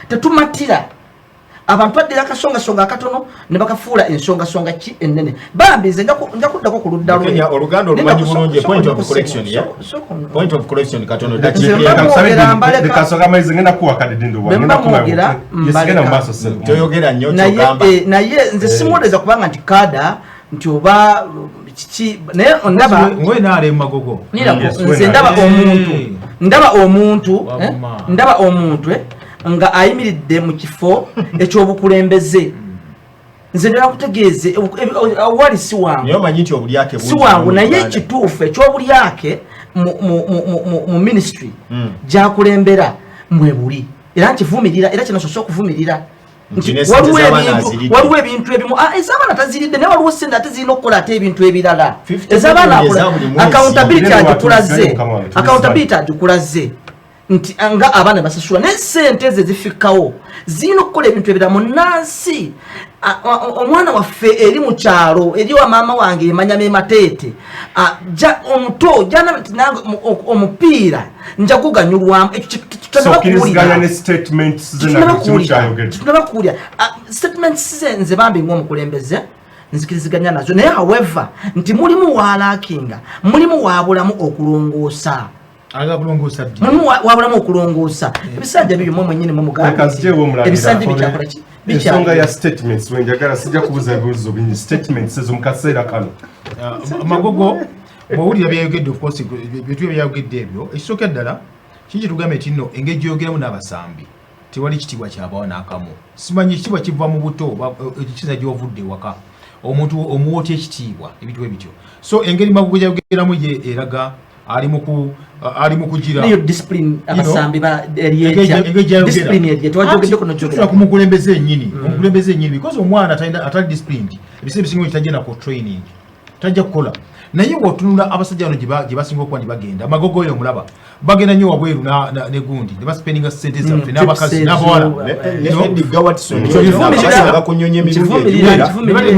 tetumatira. Abantu baddira akasongasonga akatono ne bakafuula ensongasonga ki ennene. Bambi nze nja kuddako ku ludda lwe. Bukenya, Oluganda olumanyi Nenda bulungi. Point of correction, yeah? Point of correction katono, dakiika Nze emu. mba mwogera. Kasooka amaizi, ngenda kuwa kadde ndo. Bwe mba mwogera, Yesigenda mu mbaleka. maaso, ssebo. Toyogera nnyo. Naye Kyogamba. Naye nze simuwoleza kubanga nti kada nti oba kiki, naye ndaba Ngwe Magogo. Nirako, Yes, nze wena. ndaba omuntu, ndaba omuntu, Wabuma. ndaba omuntu nga ayimiridde mu kifo ekyobukulembeze. Nze ndala kutegeeze wali si wangu. Naye omanyi nti obulyake Si bungi wangu, mu naye Uganda. ekituufu ekyobulyake mu ministry gyakulembera mwebuli, era nkivumirira, era kinasoose okuvumirira Nti nti ne sente waliwo z'abaana ebintu, aziridde. waliwo ebintu ebimu, ez'abaana taziridde, naye waliwo sente ate zirina okukola ate ebintu ebirala. 50 Ez'abaana million akola eza buli mwezi. accountability Ngenda agikulaze, mukama wange, accountability agikulaze nti nga abaana basasula, naye sente ezo ezifikkawo zirina okukola ebintu ebirala. Munansi, omwana waffe eri mu kyalo, eri wa maama wange emanya memateete omuto jana nti nange omupiira nja guganyulwamu. Ekyo So okkiriziganya ne statements ze na buli kimu kyayogedde? Tunaba kuwulira statements ze. Nze bambi ng'omukulembeze nzikiriziganya nazo, naye however nti mulimu walackinga, mulimu wabulamu okulongoosa. Aga kulongoosa ddi? Mulimu wabulamu okulongoosa. Ebisanja bibyo mwe mwennyini mwe Leka nzijeewo omulangira. ebisanja bikyakola ki? Ensonga ya statements wenjagala, sijja kubuuza ebibuuzo bingi. Statements ezo mu kaseera kano. Magogo bw'owulira byayogedde, of course byetuba byayogedde ebyo, ekisooka ddala kiki tugambe nti nno engeri gy'oyogeramu n'abasambi tewali kitiibwa kyabawa n'akamu. Simanyi ekitiibwa kiva mu buto oba ekiza gy'ovudde ewaka, omuntu omuwa otya ekitiibwa, ebintu bwe bityo. So engeri Magogo gyayogeramu ye eraga Ali mu kugira Nayo discipline abasambi ba discipline eri twajogedde kuno. Jogera ku mukulembeze ennyini, omukulembeze ennyini, because omwana atali disciplined ebiseera ebisinga tajja ku training, tajja kukola. Naye bw'otunula abasajja bano gye basinga okuba nti bagenda, Magogo oyo omulaba, bagenda nnyo wabweru ne gundi ne baspendinga sente zaffe n'abakazi n'abawala. Ne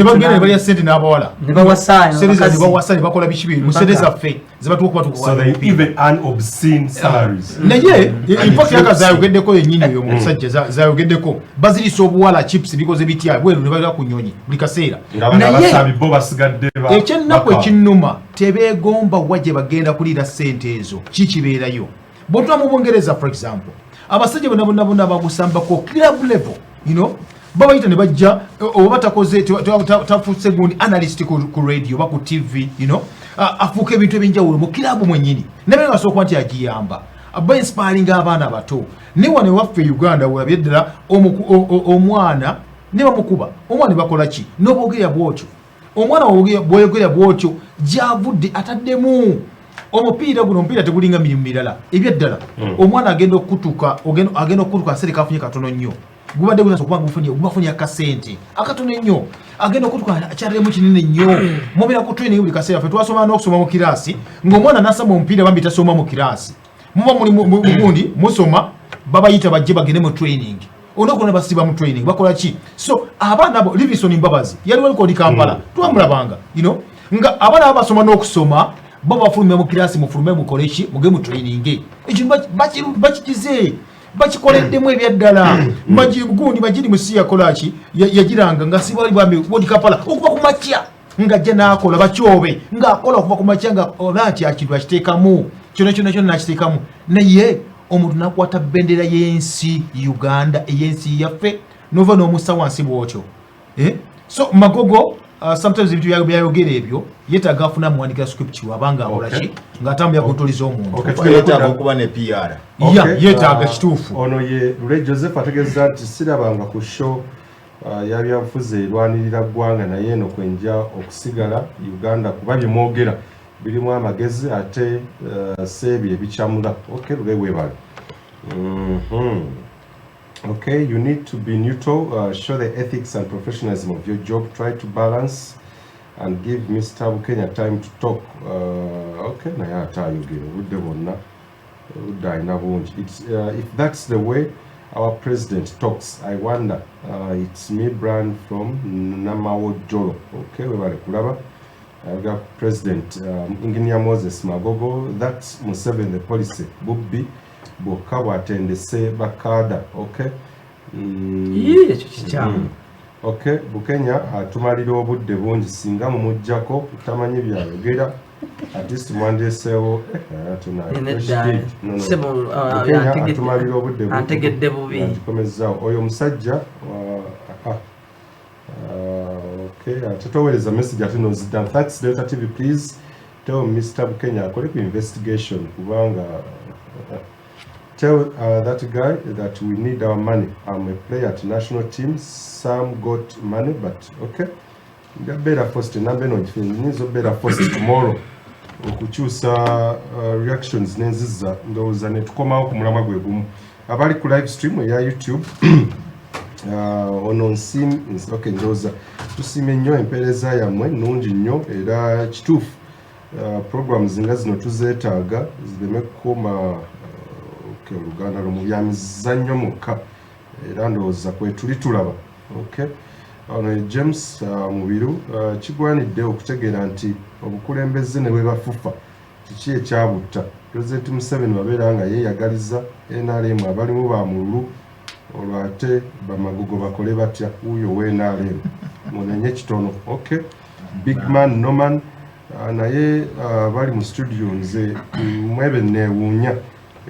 bagenda ne balya sente n'abawala, ne bawasa, ne bakola biki mu sente zaffe zebatuwa kuba. Naye in fact yaka zayogeddeko yennyini oyo omusajja, zayogeddeko bazirisa obuwala, chips, bikoze bitya bweru, ne balira ku nnyonyi buli kaseera. Naye ekyennaku ekinnuma, tebeegomba wa gye bagenda kuliira ssente ezo. Kikibeerayo bwotula mu Bungereza, for example, abasajja bonna bonna bonna bagusambako club level, babayita ne bajja, oba takoze, tafuuse gundi analyst ku radio oba ku TV, afuuka ebintu ebyenjawulo mu kilabu mwennyini, naye nga asobola kuba nti agiyamba aba inspiring abaana abato. Ne wano ewaffe e Uganda, olabye ddala omwana ne bamukuba, omwana ne bakola ki, n'obwogerera bwotyo, omwana bwoyogera bwotyo gyavudde ataddemu omupiira guno. Omupiira tegulinga mirimu mirala ebyaddala. Omwana agenda okutuka, agenda okutuka asere kafunye katono nnyo, gubadde gutasa okuba gubafunye akasente akatono ennyo, agenda okutuka akyaliremu kinene nnyo. Mubeera ku training buli kaseera. Ffe twasoma n'okusoma mu kiraasi, ng'omwana nasama omupiira bambi tasoma mu kiraasi, muba muli mugundi musoma, babayita bajje bagende mu training. Olunaku lwonna basiba mu training, bakola ki? So abaana abo, Livingstone Mbabazi yali waliko Kampala, twamulabanga nga abaana abo basoma n'okusoma, bo bafulumya mu kiraasi, mufulume mukole ki, muge mu training. Ekintu bakigize, bakikoleddemu ebyaddala. Gundi Magiri Musi yakola ki, yagiranga nga sibali bambi wodi Kampala okuva ku makya ng'ajja n'akola, bakyobe ng'akola okuva ku makya, nga oba nti akintu akiteekamu kyonna kyonna kyonna nakiteekamu. Naye omuntu nakwata bendera y'ensi Uganda, ey'ensi yaffe, nova n'omussa wansi bw'otyo, eh? So Magogo, sometimes ebintu byayogera ebyo yeetaaga afuna amuwandikira script, wabanga akola ki ng'atambulira ku ntoli z'omuntu. Yeetaaga okuba ne PR. Ya, yeetaaga kituufu. Ono ye Lule Joseph ategeeza nti sirabanga ku show yabyabufuzi erwanirira ggwanga, naye eno kwenja okusigala Uganda, kuba bye mwogera birimu amagezi ate seebyo ebikyamula. Okay, Lule, weebale. Okay, you need to be neutral, show the ethics and professionalism of your job, try to balance and give Mr. Bukenya time to talk. Okay, naye ate ayogera obudde bwonna, obudde alina bungi. If that's the way our president talks, I wonder. It's me, Brand from Namawojolo. Okay, webale kulaba. Ayogera ku President Engineer Moses Magogo, that's Museveni the policy, bubbi bwokka bwatendese bakaada. Okay. Ii, ekyo kikyamu. Okay, Bukenya atumalira obudde bungi, singa mumuggyako tamanyi byayogera. At least mwandireseewo Nedda. Sebo, Bukenya atumalira obudde bungi. Antegedde bubi. Ngikomezaawo oyo omusajja okay, ate toweereza message ate nozidda. Thanks Delta TV, please tell Mr. Bukenya akole ku investigation kubanga tell that guy that we need our money. I'm a player at national team. Some got money, but okay. Nja forced namba eno nyinza obeera forced tomorrow okukyusa reactions nenzizza, ndowooza ne tukomawo ku mulamwa gwe gumu. Abali ku live stream eya YouTube, ono nsim, okay, ndowooza tusiimye nnyo empeereza yammwe, nnungi nnyo era kituufu. Programs nga zino tuzeetaaga zireme kukoma okay, oluganda lwo mu byamizannyo mwokka, era ndowooza kwetuli tulaba. Okay, ono ye James Mubiru. Kigwanidde okutegeera nti obukulembeze ne bwe bafufa kiki ekyabutta Pulezidenti Museveni, babeera nga yeeyagaliza NRM abalimu ba mululu, olwo ate bamagogo bakole batya? Wuuyo we NRM munenye kitono. Okay, big man Norman, naye bali mu studio, nze mwebe neewuunya,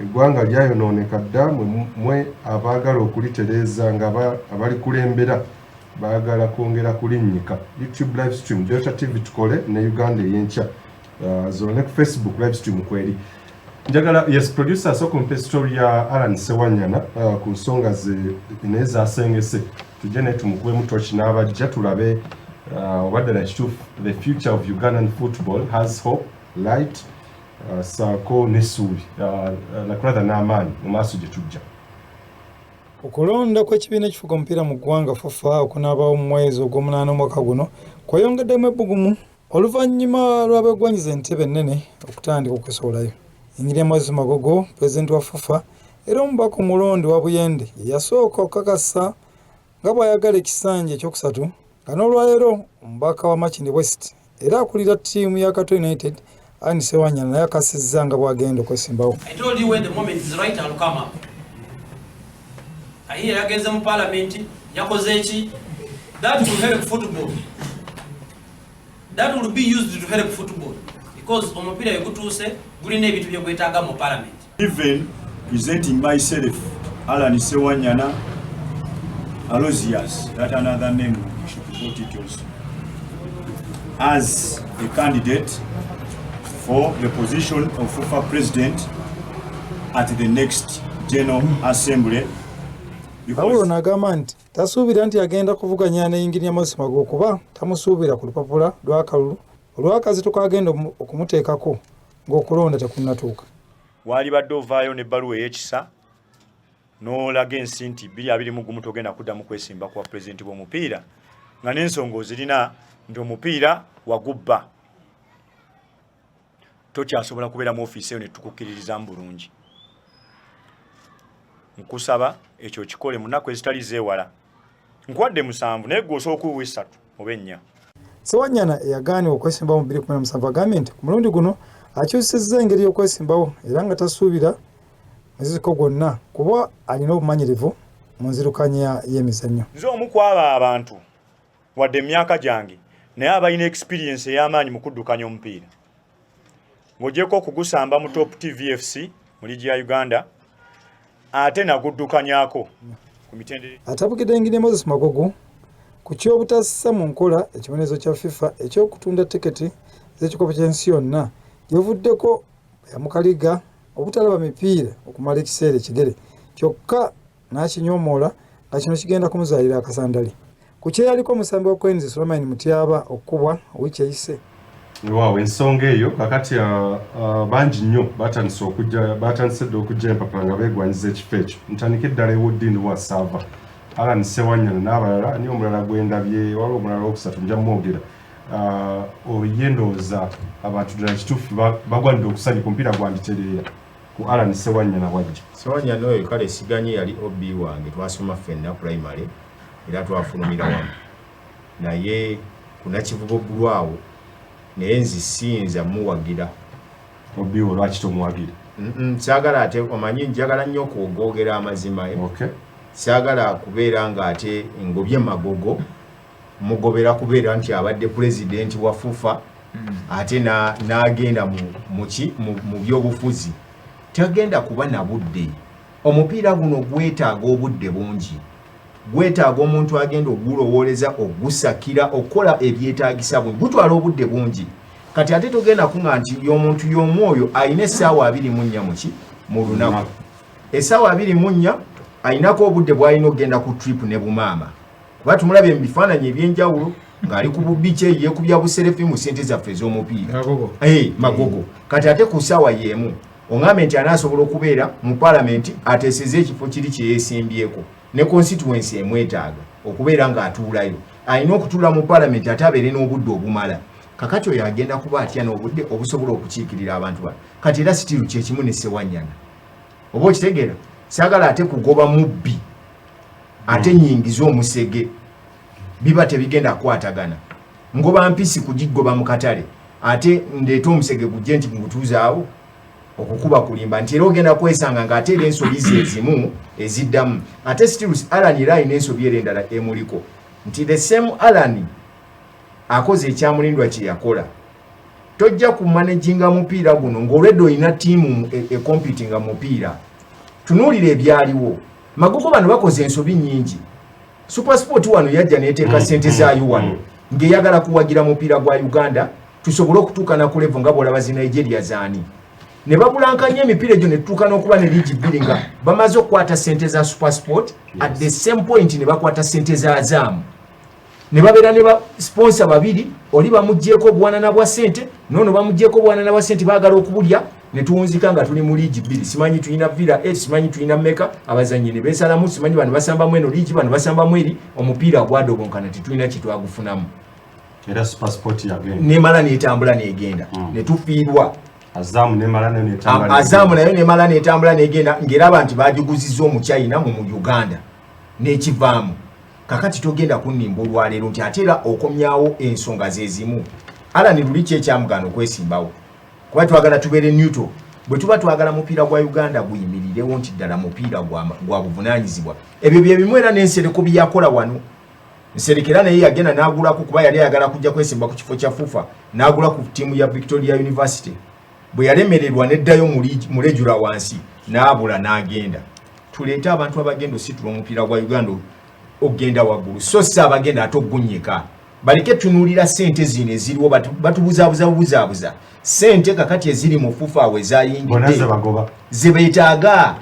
eggwanga lyayonooneka dda, mwe abaagala okulitereeza nga abalikulembera baagala kwongera kulinnyika. YouTube live stream Delta TV tukole ne Uganda ey'enkya, zona ne ku Facebook live stream kweri. Njagala, yes, producer, asooka ompe story ya Alan Sewanyana ku nsonga ze naye zasengese, tujje naye tumukubemu toki n'abajja tulabe oba ddala kituufu the future of Ugandan football has hope light. Saako n'essuubi, like rather n'amaanyi mu maaso gye tujja. Okulonda kw'ekibiina ekifuga omupiira mu ggwanga FUFA okunaabaawo mu mwezi ogw'omunaana omwaka guno kweyongeddemu ebbugumu oluvannyuma lw'abeegwanyiza entebe ennene okutandika okwesowolayo. Engineer Moses Magogo, pulezidenti wa FUFA era omubaka omulonde wa Buyende, ye yasooka okukakasa nga bw'ayagala ekisanja ekyokusatu, nga n'olwaleero omubaka wa Makindye West era akulira ttiimu ya Katwe United Allan Ssewanyana naye akakasizza nga bw'agenda okwesimbawo. I told you when the moment is right, I'll come up. Ahiye yagenze mu parliament, yakoze eki? That will help football. That will be used to help football. Because omupiira wegutuuse gulina ebintu bye gwetaaga mu parliament. Even presenting myself, Alan Sewanyana Aloysius, that another name, you should put it also, as a candidate for the position of FUFA president at the next General Assembly. Pawulo n'agamba nti tasuubira nti agenda kuvuganya ne Yinginiya Moses Magogo kuba tamusuubira ku lupapula lw'akalulu olw'akazito k'agenda okumuteekako ng'okulonda tekunnatuuka. Waalibadde ovaayo n'ebbaluwa ey'ekisa n'olaga ensi nti 2021 togenda kuddamu kwesimba kuwa pulezidenti bw'omupiira, nga n'ensonga ozirina nti omupiira wagubba, tokyasobola kubeera mu ofiisi eyo ne tukukkiririzaamu bulungi. Nkusaba ekyo kikole mu nnaku ezitali zeewala. Nkuwadde 7, naye gwe osobola okuwa 3 oba 4. Ssewanyana eyagaanibwa okwesimbawo mu 2017 agambye nti ku mulundi guno akyusizza engeri y'okwesimbawo era nga tasuubira muziziko gwonna kuba alina obumanyirivu mu nzirukanya y'emizannyo. Nze omu ku abo abantu, wadde emyaka gyange, naye abalina experience ey'amaanyi mu kuddukanya omupiira. Ng'ogyeko okugusamba mu Top TVFC mu liigi ya Uganda, ate naguddukanyako ku mitendera. Atabukidde Engineer Moses Magogo ku ky'obutassa mu nkola ekibonerezo kya FIFA eky'okutunda tiketi z'ekikopo ky'ensi yonna gyebuvuddeko yamukaliga obutalaba mipiira okumala ekiseera ekigere, kyokka n'akinyoomoola nga kino kigenda kumuzaalira akasandali. Ku kyeyaliko omusambi wa Cranes Sulaiman Mutyaba okukubwa wiiki eyise. Waawo, ensonga eyo kakati bangi nnyo batandise okujja, batandise dda okujja empapula nga beegwanyiza ekifo ekyo. Ntandike eddala ewoddiini wa Saava Alan Ssewanyana n'abalala, ni omulala gwendabye, waliwo omulala owokusatu nja mwogera. Oye ndowooza abantu ddala kituufu bagwanidde okusanyuka, omupiira gwanditereera ku Alan Ssewanyana bwajja. Ssewanyana oyo kale siganye, yali OB wange, twasoma ffenna primary era twafulumira wamu naye ku Nakivubo Bbulwawo, naye nze siyinza muwagira. OB wo lwaki tomuwagira? Saagala ate omanyi njagala nnyo okwogera amazima, eh? Saagala kubeera ng'ate ngobye Magogo, mugobera kubeera nti abadde pulezidenti wa FUFA ate n'agenda mu byobufuzi. Tagenda kuba na budde. Omupiira guno gwetaaga obudde bungi, gwetaaga omuntu agenda ogulowooleza, ogusakira, okukola ebyetaagisa bungi, gutwala obudde bungi. Kati ate togenda kuŋa nti y'omuntu y'omu oyo alina essaawa 24 mu lunaku, essaawa 24 alinako obudde bw'alina okugenda ku trip ne bumaama, kuba tumulabye mu bifaananyi ebyenjawulo ng'ali ku bubiiki eyo yeekubya bu selfie mu ssente zaffe ez'omupiira. Magogo. Magogo. Kati ate ku ssaawa y'emu oŋŋambe nti anaasobola okubeera mu paalamenti ateeseze ekifo kiri kye yeesimbyeko ne constituency emwetaaga okubeera ng'atuulayo, alina okutuula mu paalamenti ate abeere n'obudde obumala. Kakati oyo agenda kuba atya n'obudde obusobola okukiikirira abantu bano? Kati era still kyekimu ne Ssewanyana, oba okitegeera, saagala ate kugoba mubbi ate nyingize omusege, biba tebigenda kukwatagana. Ngoba mpisi kugigoba mu katale ate ndeete omusege gujje nti ngutuuzaawo, okukuba kulimba nti era ogenda kwesanga ng'ate era ensobi ze ezimu eziddamu. Ate still Alan era alina ensobi era endala emuliko nti the same Alan akoze ekyamulindwa kye yakola. Tojja kumanaginga mupiira guno ng'olwedde olina ttiimu ecompetinga mupiira. Tunuulira ebyaliwo. Magogo bano bakoze ensobi nnyingi. Supersport wano yajja n'eteeka ssente zaayo wano ng'eyagala kuwagira mupiira gwa Uganda tusobole okutuuka na ku level nga bw'olaba zi Nigeria zaani, ne babulankanya emipiira egyo ne tutuuka n'okuba ne liigi bbiri nga bamaze okukwata ssente za Supersport. At the same point ne bakwata ssente za Azam. Ne babeera ne ba sponsor babiri, oli bamuggyeko obuwanana bwa ssente, noono bamuggyeko obuwanana bwa ssente, baagala okubulya. Ne tuwunzika nga tuli mu liigi bbiri, simanyi tulina Villa 8, simanyi tulina meka, abazannyi ne beesalamu, simanyi bano basambamu eno liigi, bano basambamu eri. Omupiira gwadobonkana, tetulina kyetwagufunamu. Era SuperSport yagenda. Nemala netambula negenda, ne tufiirwa. Azam nemala nayo netambula. Azam nayo nemala netambula negenda, ng'eraba nti bagiguzizza Omuchina mu Uganda n'ekivaamu. Kakati togenda kunnimba olwaleero nti ate era okomyawo ensonga ze zimu. Alan luli ki ekyamugaana okwesimbawo? Kuba twagala tubeere neutral. Bwe tuba twagala mupiira gwa Uganda guyimirirewo nti ddala mupiira gwa buvunaanyizibwa, ebyo bye bimu. Era n'Ensereko bye yakola wano. Nsereko era naye yagenda n'agulako, kuba yali ayagala kujja kwesimba ku kifo kya FUFA, n'agula ku ttiimu ya Victoria University. Bwe yalemererwa neddayo mu regular wansi, n'abula n'agenda. Tuleete abantu abagenda ositula omupiira gwa Uganda ogenda waggulu, so si abagenda ate ogunyika. Baleke tunuulira ssente zino eziriwo, batubuzaabuza bubuzaabuza ssente kakati eziri mu FUFA awo bonna ezayingidde ze bagoba. Ze beetaaga.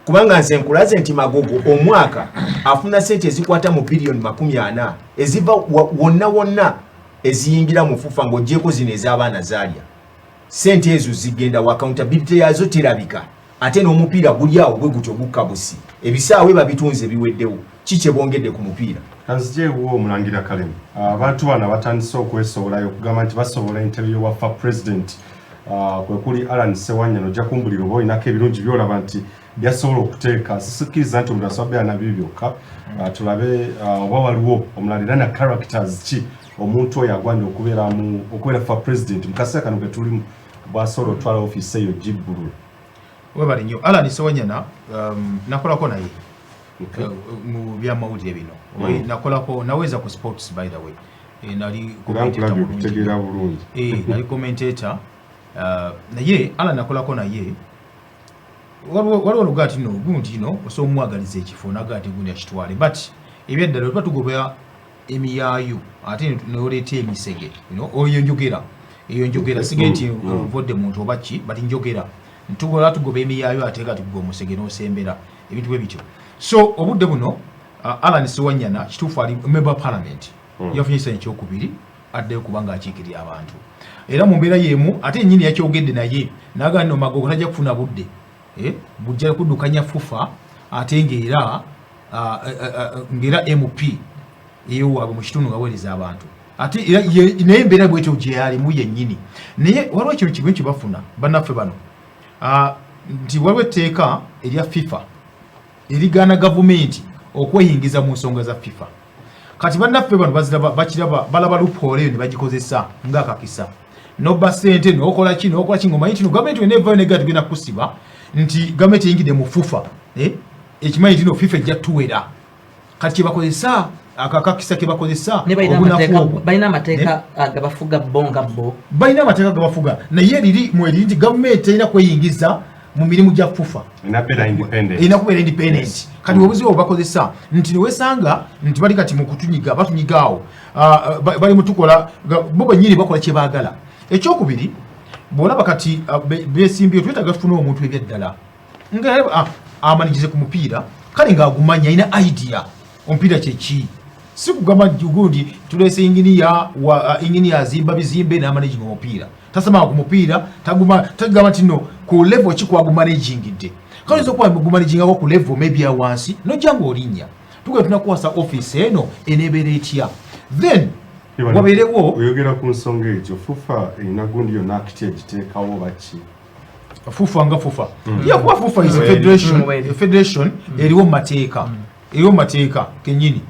Kubanga nze nkulaze nti Magogo omwaka afuna sente ezikwata mu biliyoni 40 eziva wonna wonna eziyingira mu FUFA, ng'ogyeko zino ez'abaana zaalya. Sente ezo zigenda wa? Accountability yazo terabika. Ate n'omupiira guli awo bwe gutyo gukka busi, ebisaawe babitunze biweddewo. Ki kye bongedde ku mupiira? Kanzijeewo omulangira Kalemu. Abantu bano abatandise okwesowolayo okugamba nti basobola entebe y'obwa president, kwe kuli Alan Sewanyana. Ojja kumbulira oba olinako ebirungi byolaba nti byasobola okuteeka. Sisikkiriza nti omuntu asobola beera nabyo byokka. Tulabe oba waliwo omulala, era na characters ki omuntu oyo agwanira okubeera FUFA president mu kaseera kano ke tulimu bwasobola otwala ofiisi eyo gibbulula. Webale nnyo. Alan Sewanyana, nakolako naye mu byamawulire bino. Nakolako naweza ku sports, by the way. Nali era commentator nkulabye bulungi. Okutegeera bulungi. Nali commentator, naye Alan nakolako naye. Waliwo luga ati no gundi no osobola omwagaliza ekifo naga ati gundi akitwale, but ebyaddala tuba tugoba emiyaayu ate noleeta emisege, oyo njogera, eyo njogera sige nti ovodde muntu oba ki, but njogera ntugola tugoba emiyaayu ate kati gwe omusege n'osembera ebintu bwe bityo. So obudde buno, Alan Sewanyana kituufu ali member of parliament, yafunye ekisanja ekyokubiri, addeyo kubanga akiikirira abantu. Era mu mbeera y'emu ate ennyini yakyogedde naye nagaa nno Magogo tajja kufuna budde, bujja kuddukanya FUFA ate ng'era ng'era MP eyowaabwe mu kitundu nga weereza abantu. Ate era naye embeera bwetyo gyeyalimu yennyini. Naye waliwo ekintu kimu kye bafuna bannaffe bano, nti waliwo etteeka erya FIFA erigaana gavumenti okweyingiza mu nsonga za FIFA. Kati bannaffe bano baziraba, bakiraba, balaba loophole eyo ne bagikozesa ng'akakisa nobba ssente nokola ki nokola ki, ng'omanyi kino gavumenti wena evayo nega tugenda kusiba nti gavumenti eyingidde mu FUFA, eh? Ekimanyi nti no FIFA ejja tuwera. Kati kyebakozesa akakakisa kebakozesa ne balina obunafu amateeka obwo. Balina amateeka agabafuga bo nga bo. Balina amateeka gabafuga, naye eriri mweriri nti gavumenti terina kweyingiza mu mirimu gya FUFA. Erina independent. Erina kubeera independent. Kati obuzibu obwo bakozesa nti newesanga nti bali kati mu kutunyiga, batunyiga awo. Bali mutukola bo bennyini bakola kye baagala. Ekyokubiri, bw'olaba kati besimbye, twetaaga tufune omuntu ebyaddala nga amanikize ku mupiira, kale ng'agumanya, alina idea omupiira kyeki. Si kugamba nti gundi tuleese inginiya wa inginiya azimba bizimbe n'amanaginga omupiira, tasamanga ku mupiira, taguma tagamba nti no ku level ki kwagumanagingidde. Kale oyinza okuba gumanagingako ku level maybe ya wansi, nojja ng'olinnya tugenda tunakuwasa office eno eneebeera etya, then wabeerewo. Oyogera ku nsonga egyo, FUFA erina gundi yonna akiti egiteekawo baki? FUFA nga FUFA, ye kuba FUFA is a federation, a federation eriwo mu mateeka, eriwo mu mateeka kenyini.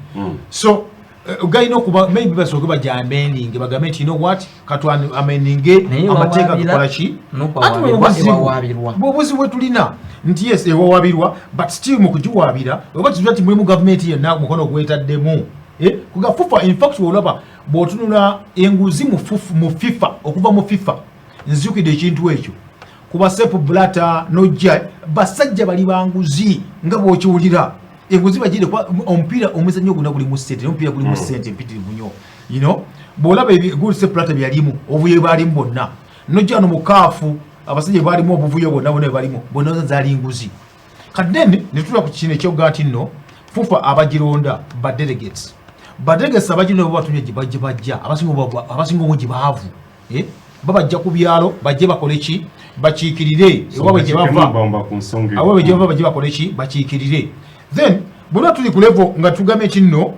So galina okuba maybe basooke bajamendinge, bagambe nti you know what, katu amendinge Naye amateeka ewawaabira, tukola ki. n'okwawaabirwa, Ate ewawaabirwa. bwe obuzibu bwe tulina nti yes, ewawaabirwa, but still mu kugiwaabira oba kizuula nti mulimu gavumenti yenna mukono gwetaddemu. Kuga FUFA, in fact olaba bw'otunula enguzi mu mu FIFA, okuva mu FIFA nzijukidde ekintu ekyo kuba Sepp Blatter nojja basajja bali banguzi nga bw'okiwulira enguzi bagire kuba omupiira omuzannyo gwonna gulimu ssente, omupiira gulimu ssente mpitirivu nnyo. Bw'olaba guli Sepp Blatter byeyalimu, obuvuyo bwalimu bwonna, nojja wano mu CAF abasajja balimu obuvuyo bwonna bwonna bwebalimu bwonna zaali nguzi. Kati then netula ku kino ekyoga nti nno FUFA abagironda ba delegates. Badelegates abagina bo batumye gye bajja, abasinga obungi baavu, eh? Babajja ku byalo bajje bakole ki, bakiikirire ewaabwe gye bava, awaabwe gye bava bajje bakole ki, bakiikirire. Then bwena tuli ku level nga tugambye nti nno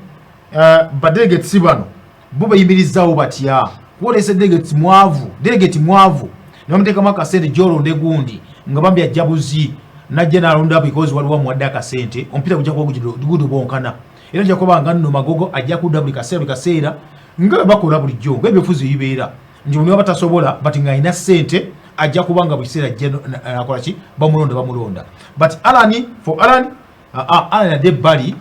badelegates bano bo beyimirizaawo batya? Kuwolesa delegates mwavu, delegate mwavu ne bamuteekamu akasente gy'olonde gundi nga bambi ajja buzi najja n'alonda because waliwo amuwadde akasente, omupiira gujja kuba gudubonkana. Era nja kuba nga nno Magogo ajja kudda buli kaseera buli kaseera nga bwe bakola bulijjo ng'ebyobufuzi bibeera nti buli waba tasobola but ng'alina ssente ajja kuba nga buli kiseera ajja nakola ki, bamulonda bamulonda. But Alan, for Alan, Alan adde ebbali,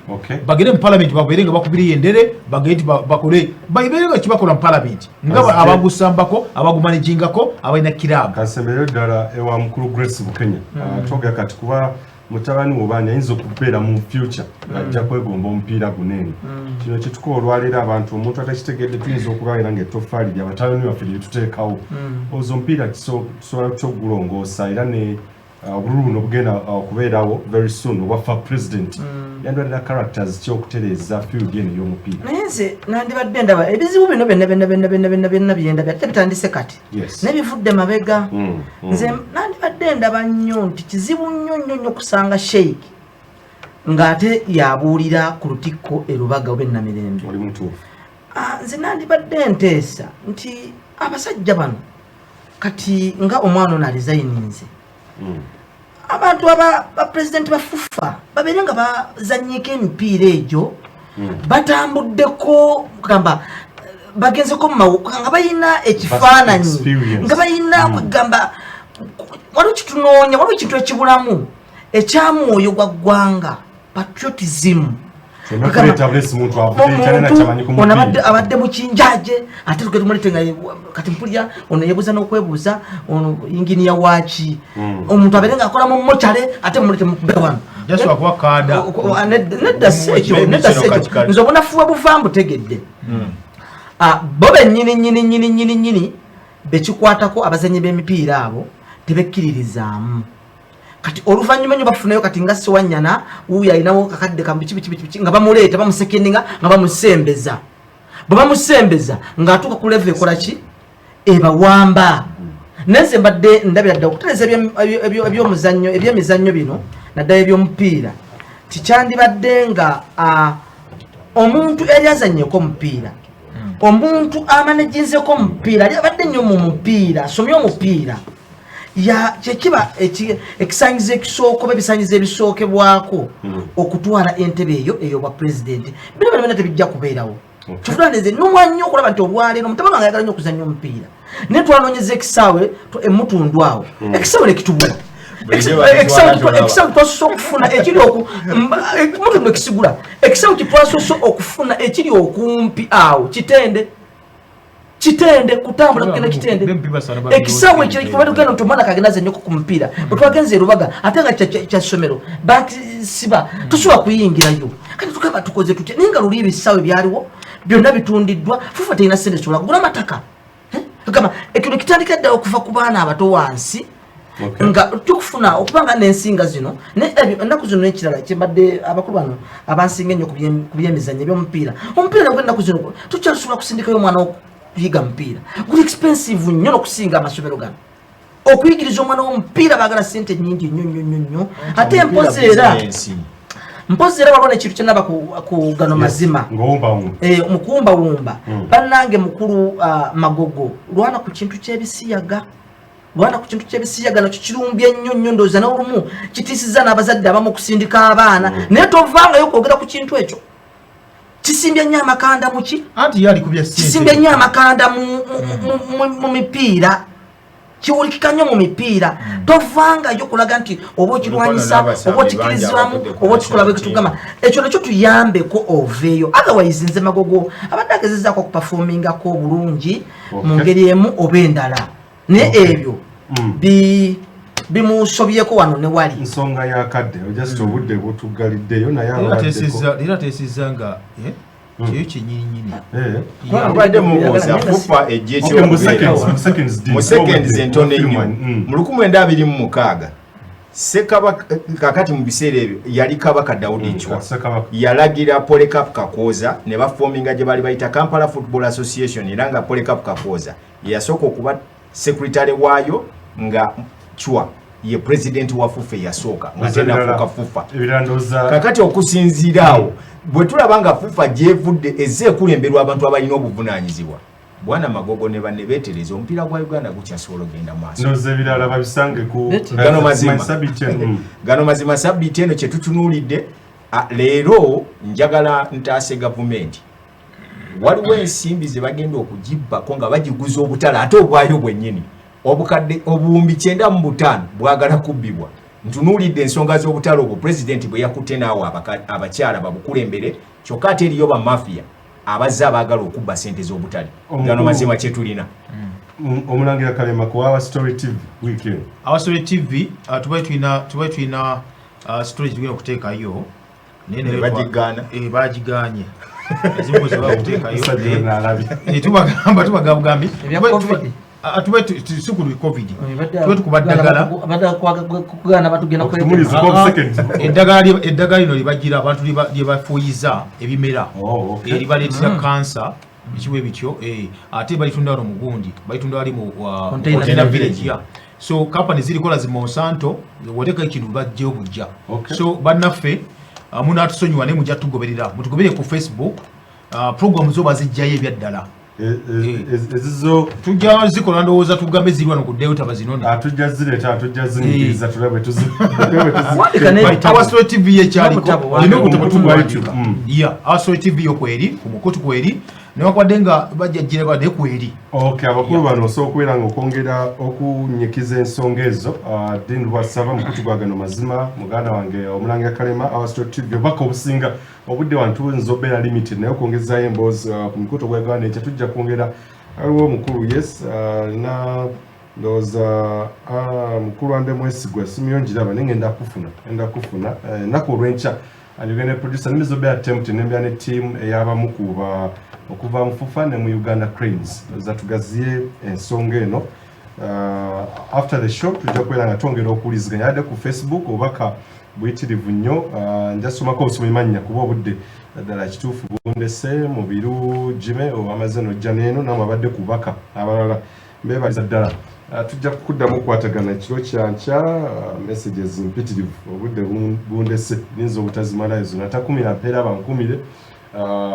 bagende mu parliament babeere nga bakubiriyo endere, bagende bakole babeere nga kibakola mu parliament nga abagusambako, abagumanagingako, abalina kiraabu. Kansembereyo ddala ewa mukulu Grace Bukenya. Twogera kati kuba mutabani wobaani ayinza okubeera mu future ng'ajja kwegomba omupiira guno eno. Kino kyetukola olwaleero abantu omuntu atakitegedde tuyinza okubeera ng'ettofaali lya batabani baffe lye tuteekawo. Ozo omupiira tusobola tutya okugulongoosa era ne obululu buno bugenda okubeerawo very soon obwaffa president yandwadira characters ki okutereeza field eno ey'omupiira? Naye nze nandibadde ndaba ebizibu bino byonna byonna byonna byonna byonna byonna byendabye ate bitandise kati, naye bivudde mabega. Nze nandibadde ndaba nnyo nti kizibu nnyo nnyo nnyo kusanga Sheikh ng'ate yabuulira ku lutikko e Lubaga oba e Namirembe. Oli mutuufu. Nze nandibadde nteesa nti abasajja bano kati nga omwana ono alizayininze, abantu ba president ba FUFA babeere nga bazannyiko emipiira egyo, batambuddeko gamba bagenzeko nga balina ekifaananyi nga balina kugamba waliwo kitunoonya, waliwo ekintu ekibulamu ekyamwoyo gwa ggwanga, patriotism. Abadde mukinjaje ate tugende tumulete nga kati mpulira ono yebuuza n'okwebuuza ono inginiya waaki, omuntu abeere ng'akola mu mochale ate mumulete mukube wano. Nedda si ekyo, nedda si ekyo. Nze obunafu bwe buva mbutegedde. Bo bennyini nnyini nnyini nnyini nnyini bekikwatako, abazannyi b'emipiira abo tebekkiririzaamu. Kati oluvannyuma nnyo bafunayo kati nga Sewanyana wuuyo alinawo kakadde ka biki biki biki nga bamuleeta bamusekendinga nga bamusembeza. Bwe bamusembeza ng'atuuka ku level ekola ki, ebawamba. Naye nze mbadde ndabira ddala okutereeza ebyomuzannyo, ebyemizannyo bino naddala ebyomupiira, tikyandibadde nga omuntu eri azannyeko omupiira, omuntu amanejinzeko omupiira, ali abadde nnyo mu mupiira, asomye omupiira, ya kyekiba ekisanyizo ekisooka oba ebisanyizo ebisookebwako okutwala entebe eyo ey'obwa pulezidenti. Bino byonna byonna tebijja kubeerawo. Kifulaneze numwa nnyo okulaba nti olwaleero mutabani wange ayagala nnyo okuzannya omupiira, naye twanoonyeza ekisaawe emutundu awo, ekisaawe nekitubula. Ekisaawe twasoose okufuna ekiri mutundu ekisigula, ekisaawe kyetwasoose okufuna ekiri okumpi awo Kitende, Kitende kutambula kugenda Kitende. Ekisaawe ekiro kituba tugenda nti omwana kagenda azannyeko ku mupiira. Bwe twagenze e Lubaga ate nga kya ssomero bakisiba, tosobola kuyingirayo. Kati tugamba tukoze tutya? Naye nga luli ebisaawe byaliwo byonna bitundiddwa, FUFA terina ssente sobola kugula mataka. Gamba ekino kitandika ddala okuva ku baana abato wansi nga tukufuna okubanga n'ensinga zino ennaku zino. N'ekirala kyembadde abakulu bano abansinga ennyo ku byemizannyo ebyomupiira, omupiira nagwo ennaku zino tukyasobola kusindikayo omwana okuyiga mupiira, guli expensive nnyo n'okusinga amasomero gano. Okuyigiriza omwana w'omupiira baagala ssente nnyingi nnyo nnyo nnyo nnyo. Ate mpozi era mpozi era waliwo nekintu kyenaba ku gano mazima mukuwumbawumba. Bannange mukulu Magogo, lwana ku kintu ky'ebisiyaga, lwana ku kintu ky'ebisiyaga, nakyo kirumbye nnyo nnyo. Ndowooza n'olumu kitiisizza n'abazadde abamu okusindika abaana, naye tovangayo kwogera ku kintu ekyo. Kisimbye nnyo amakanda muki, kisimbye nnyo amakanda mu mipiira, kiwulikika nnyo mu mipiira. Tovangayo kulaga nti oba okirwanyisa oba okikirizibwamu oba okikola bwekitugamba ekyo nakyo tuyambeko oveeyo. Otherwise nze Magogo abadde agezezaako okuperformingako obulungi mu ngeri emu oba endala, naye ebyo bimusobyeko wano ne wali. Nsonga yakadde just obudde butugaliddeyo naye. Leero ateesezza nga kyeyo kyenyininyini. Mbadde mubuuza FUFA ejja ekyokubeera mu seconds entono ennyo. Mu 1926 Ssekabaka kakati mu biseera ebyo yali Kabaka Daudi Chwa, yalagira Polycarp Kakooza ne bafominga gye baali bayita Kampala Football Association, era nga Polycarp Kakooza yeyasooka okuba secretary waayo, nga Chwa ye president wa FUFA eyasooka nga tenafuuka FUFA. Kakati okusinziira awo bwe tulaba nga FUFA gyevudde ezze ekulemberwa abantu abalina obuvunaanyizibwa, Bwana Magogo ne banne beetereza, omupiira gwa Uganda gukyasobola okugenda maaso. Ndowooza ebirala babisange ku gano mazima, gano mazima. Sabbiiti eno kye tutunuulidde leero, njagala ntaase gavumenti. Waliwo ensimbi ze bagenda okugibbako nga bagiguza obutale, ate obwayo bwennyini obukadde 95,000 bwagala kubbibwa. Ntunuulidde ensonga z'obutale obwo pulezidenti bwe yakutte naawe abakyala babukulembere, kyokka ate eriyo bamafiya abazze abaagala okubba sente z'obutale. Gano mazima kyetulina. Omulangira Kalema ku Our Story TV weekend. Our Story TV, tubaye tulina story tugenda okuteekayo. Naye bagigaana. Bagiganye ezimu zebakuteekayo. Tubagamba bugambi tube si ku COVID, tube tukuba ddagala. Kugaana batugenda. Eddagala lino libagira abantu lyebafuuyiza ebimera, eribaleetera kansa ekiwa ebityo, ate balitunda wano mugundi, balitunda wali mu Container Village ya. So company zirikola zi Monsanto, woteka ekintu bajjeyo bujja. So bannaffe, munatusonyiwa naye mujja tugoberera, mutugoberere ku Facebook, program zo bazijjayo ebyaddala. Ezizo tujja zikola, ndowooza tugambe ziri wano ku Delta bazinone. Tujja zireeta, tujja zinyigiriza tulabe. Our Story TV yekyaliko olina obutabo tubuwandika ya Our Story TV yo kweri ku mukutu kweri, newankubadde nga bajja giraba naye kweri. Okay, abakulu bano osobola okubeera nga okwongera okunyikiza ensonga ezo. Dean Lwasaba, mukutu gwa Gano Mazima, muganda wange omulangira Kalema, Our Story TV, obubaka obusinga obudde wantu buyinza obeera limited, naye okwongezaayo emboozi ku mikutu ogwegwana ekyo tujja kwongera. Waliwo omukulu, yes, alina ndowooza mukulu ande Mwesigwa, esimu yo ngiraba naye ngenda kufuna, ngenda kufuna ennaku olw'enkya. Anjogera ne producer nemizobe attempt nembya ne team ey'abamu kuba okuva mu FUFA ne mu Uganda Cranes zatugaziye ensonga eno. After the show tujja kubeera nga twongera okuwuliziganya. Yadde ku Facebook obubaka buyitirivu nnyo, njasomako obusomi mannya kuba obudde ddala kituufu bundese. Mubiru Jime amaze nojja neeno, namwe abadde ku bubaka abalala mbebaliza ddala. Tujja kuddamu okukwatagana ekiro kyankya. Messages mpitirivu, obudde bundese, nyinza obutazimalayo zonna. Takumira mpeera bankumire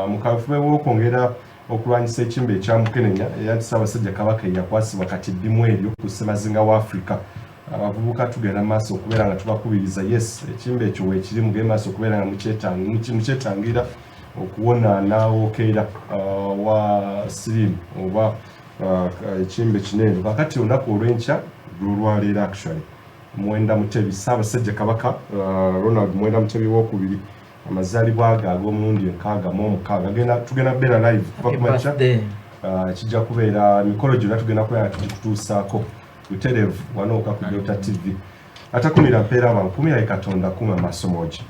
mu kaweefube w'okwongera okulwanyisa ekimbe ekyamukenenya, era nti Ssaabasajja Kabaka eyakwasibwa kati ddimu eryo ku ssemazinga wa Africa. Abavubuka tugenda maaso okubeera nga tubakubiriza, yes, ekimbe ekyo weekiri, mugende maaso okubeera nga mukyetangira okuwona n'awokeera wa siriimu oba ekimbe kinene. Kakati olunaku olw'enkya lwolwaleero, actually Mwenda Mutebi, Ssaabasajja Kabaka Ronald Mwenda Mutebi wokubiri, amazaalibwa ge ag'omulundi 66 tugenda kubeera live kuva ku makya. Kijja kubeera emikolo gyonna tugenda kubeera nga tugikutuusaako butereevu wanooka ku Delta TV. Atakumira mpeera, abankumira ye Katonda. Kuma amaaso moogi.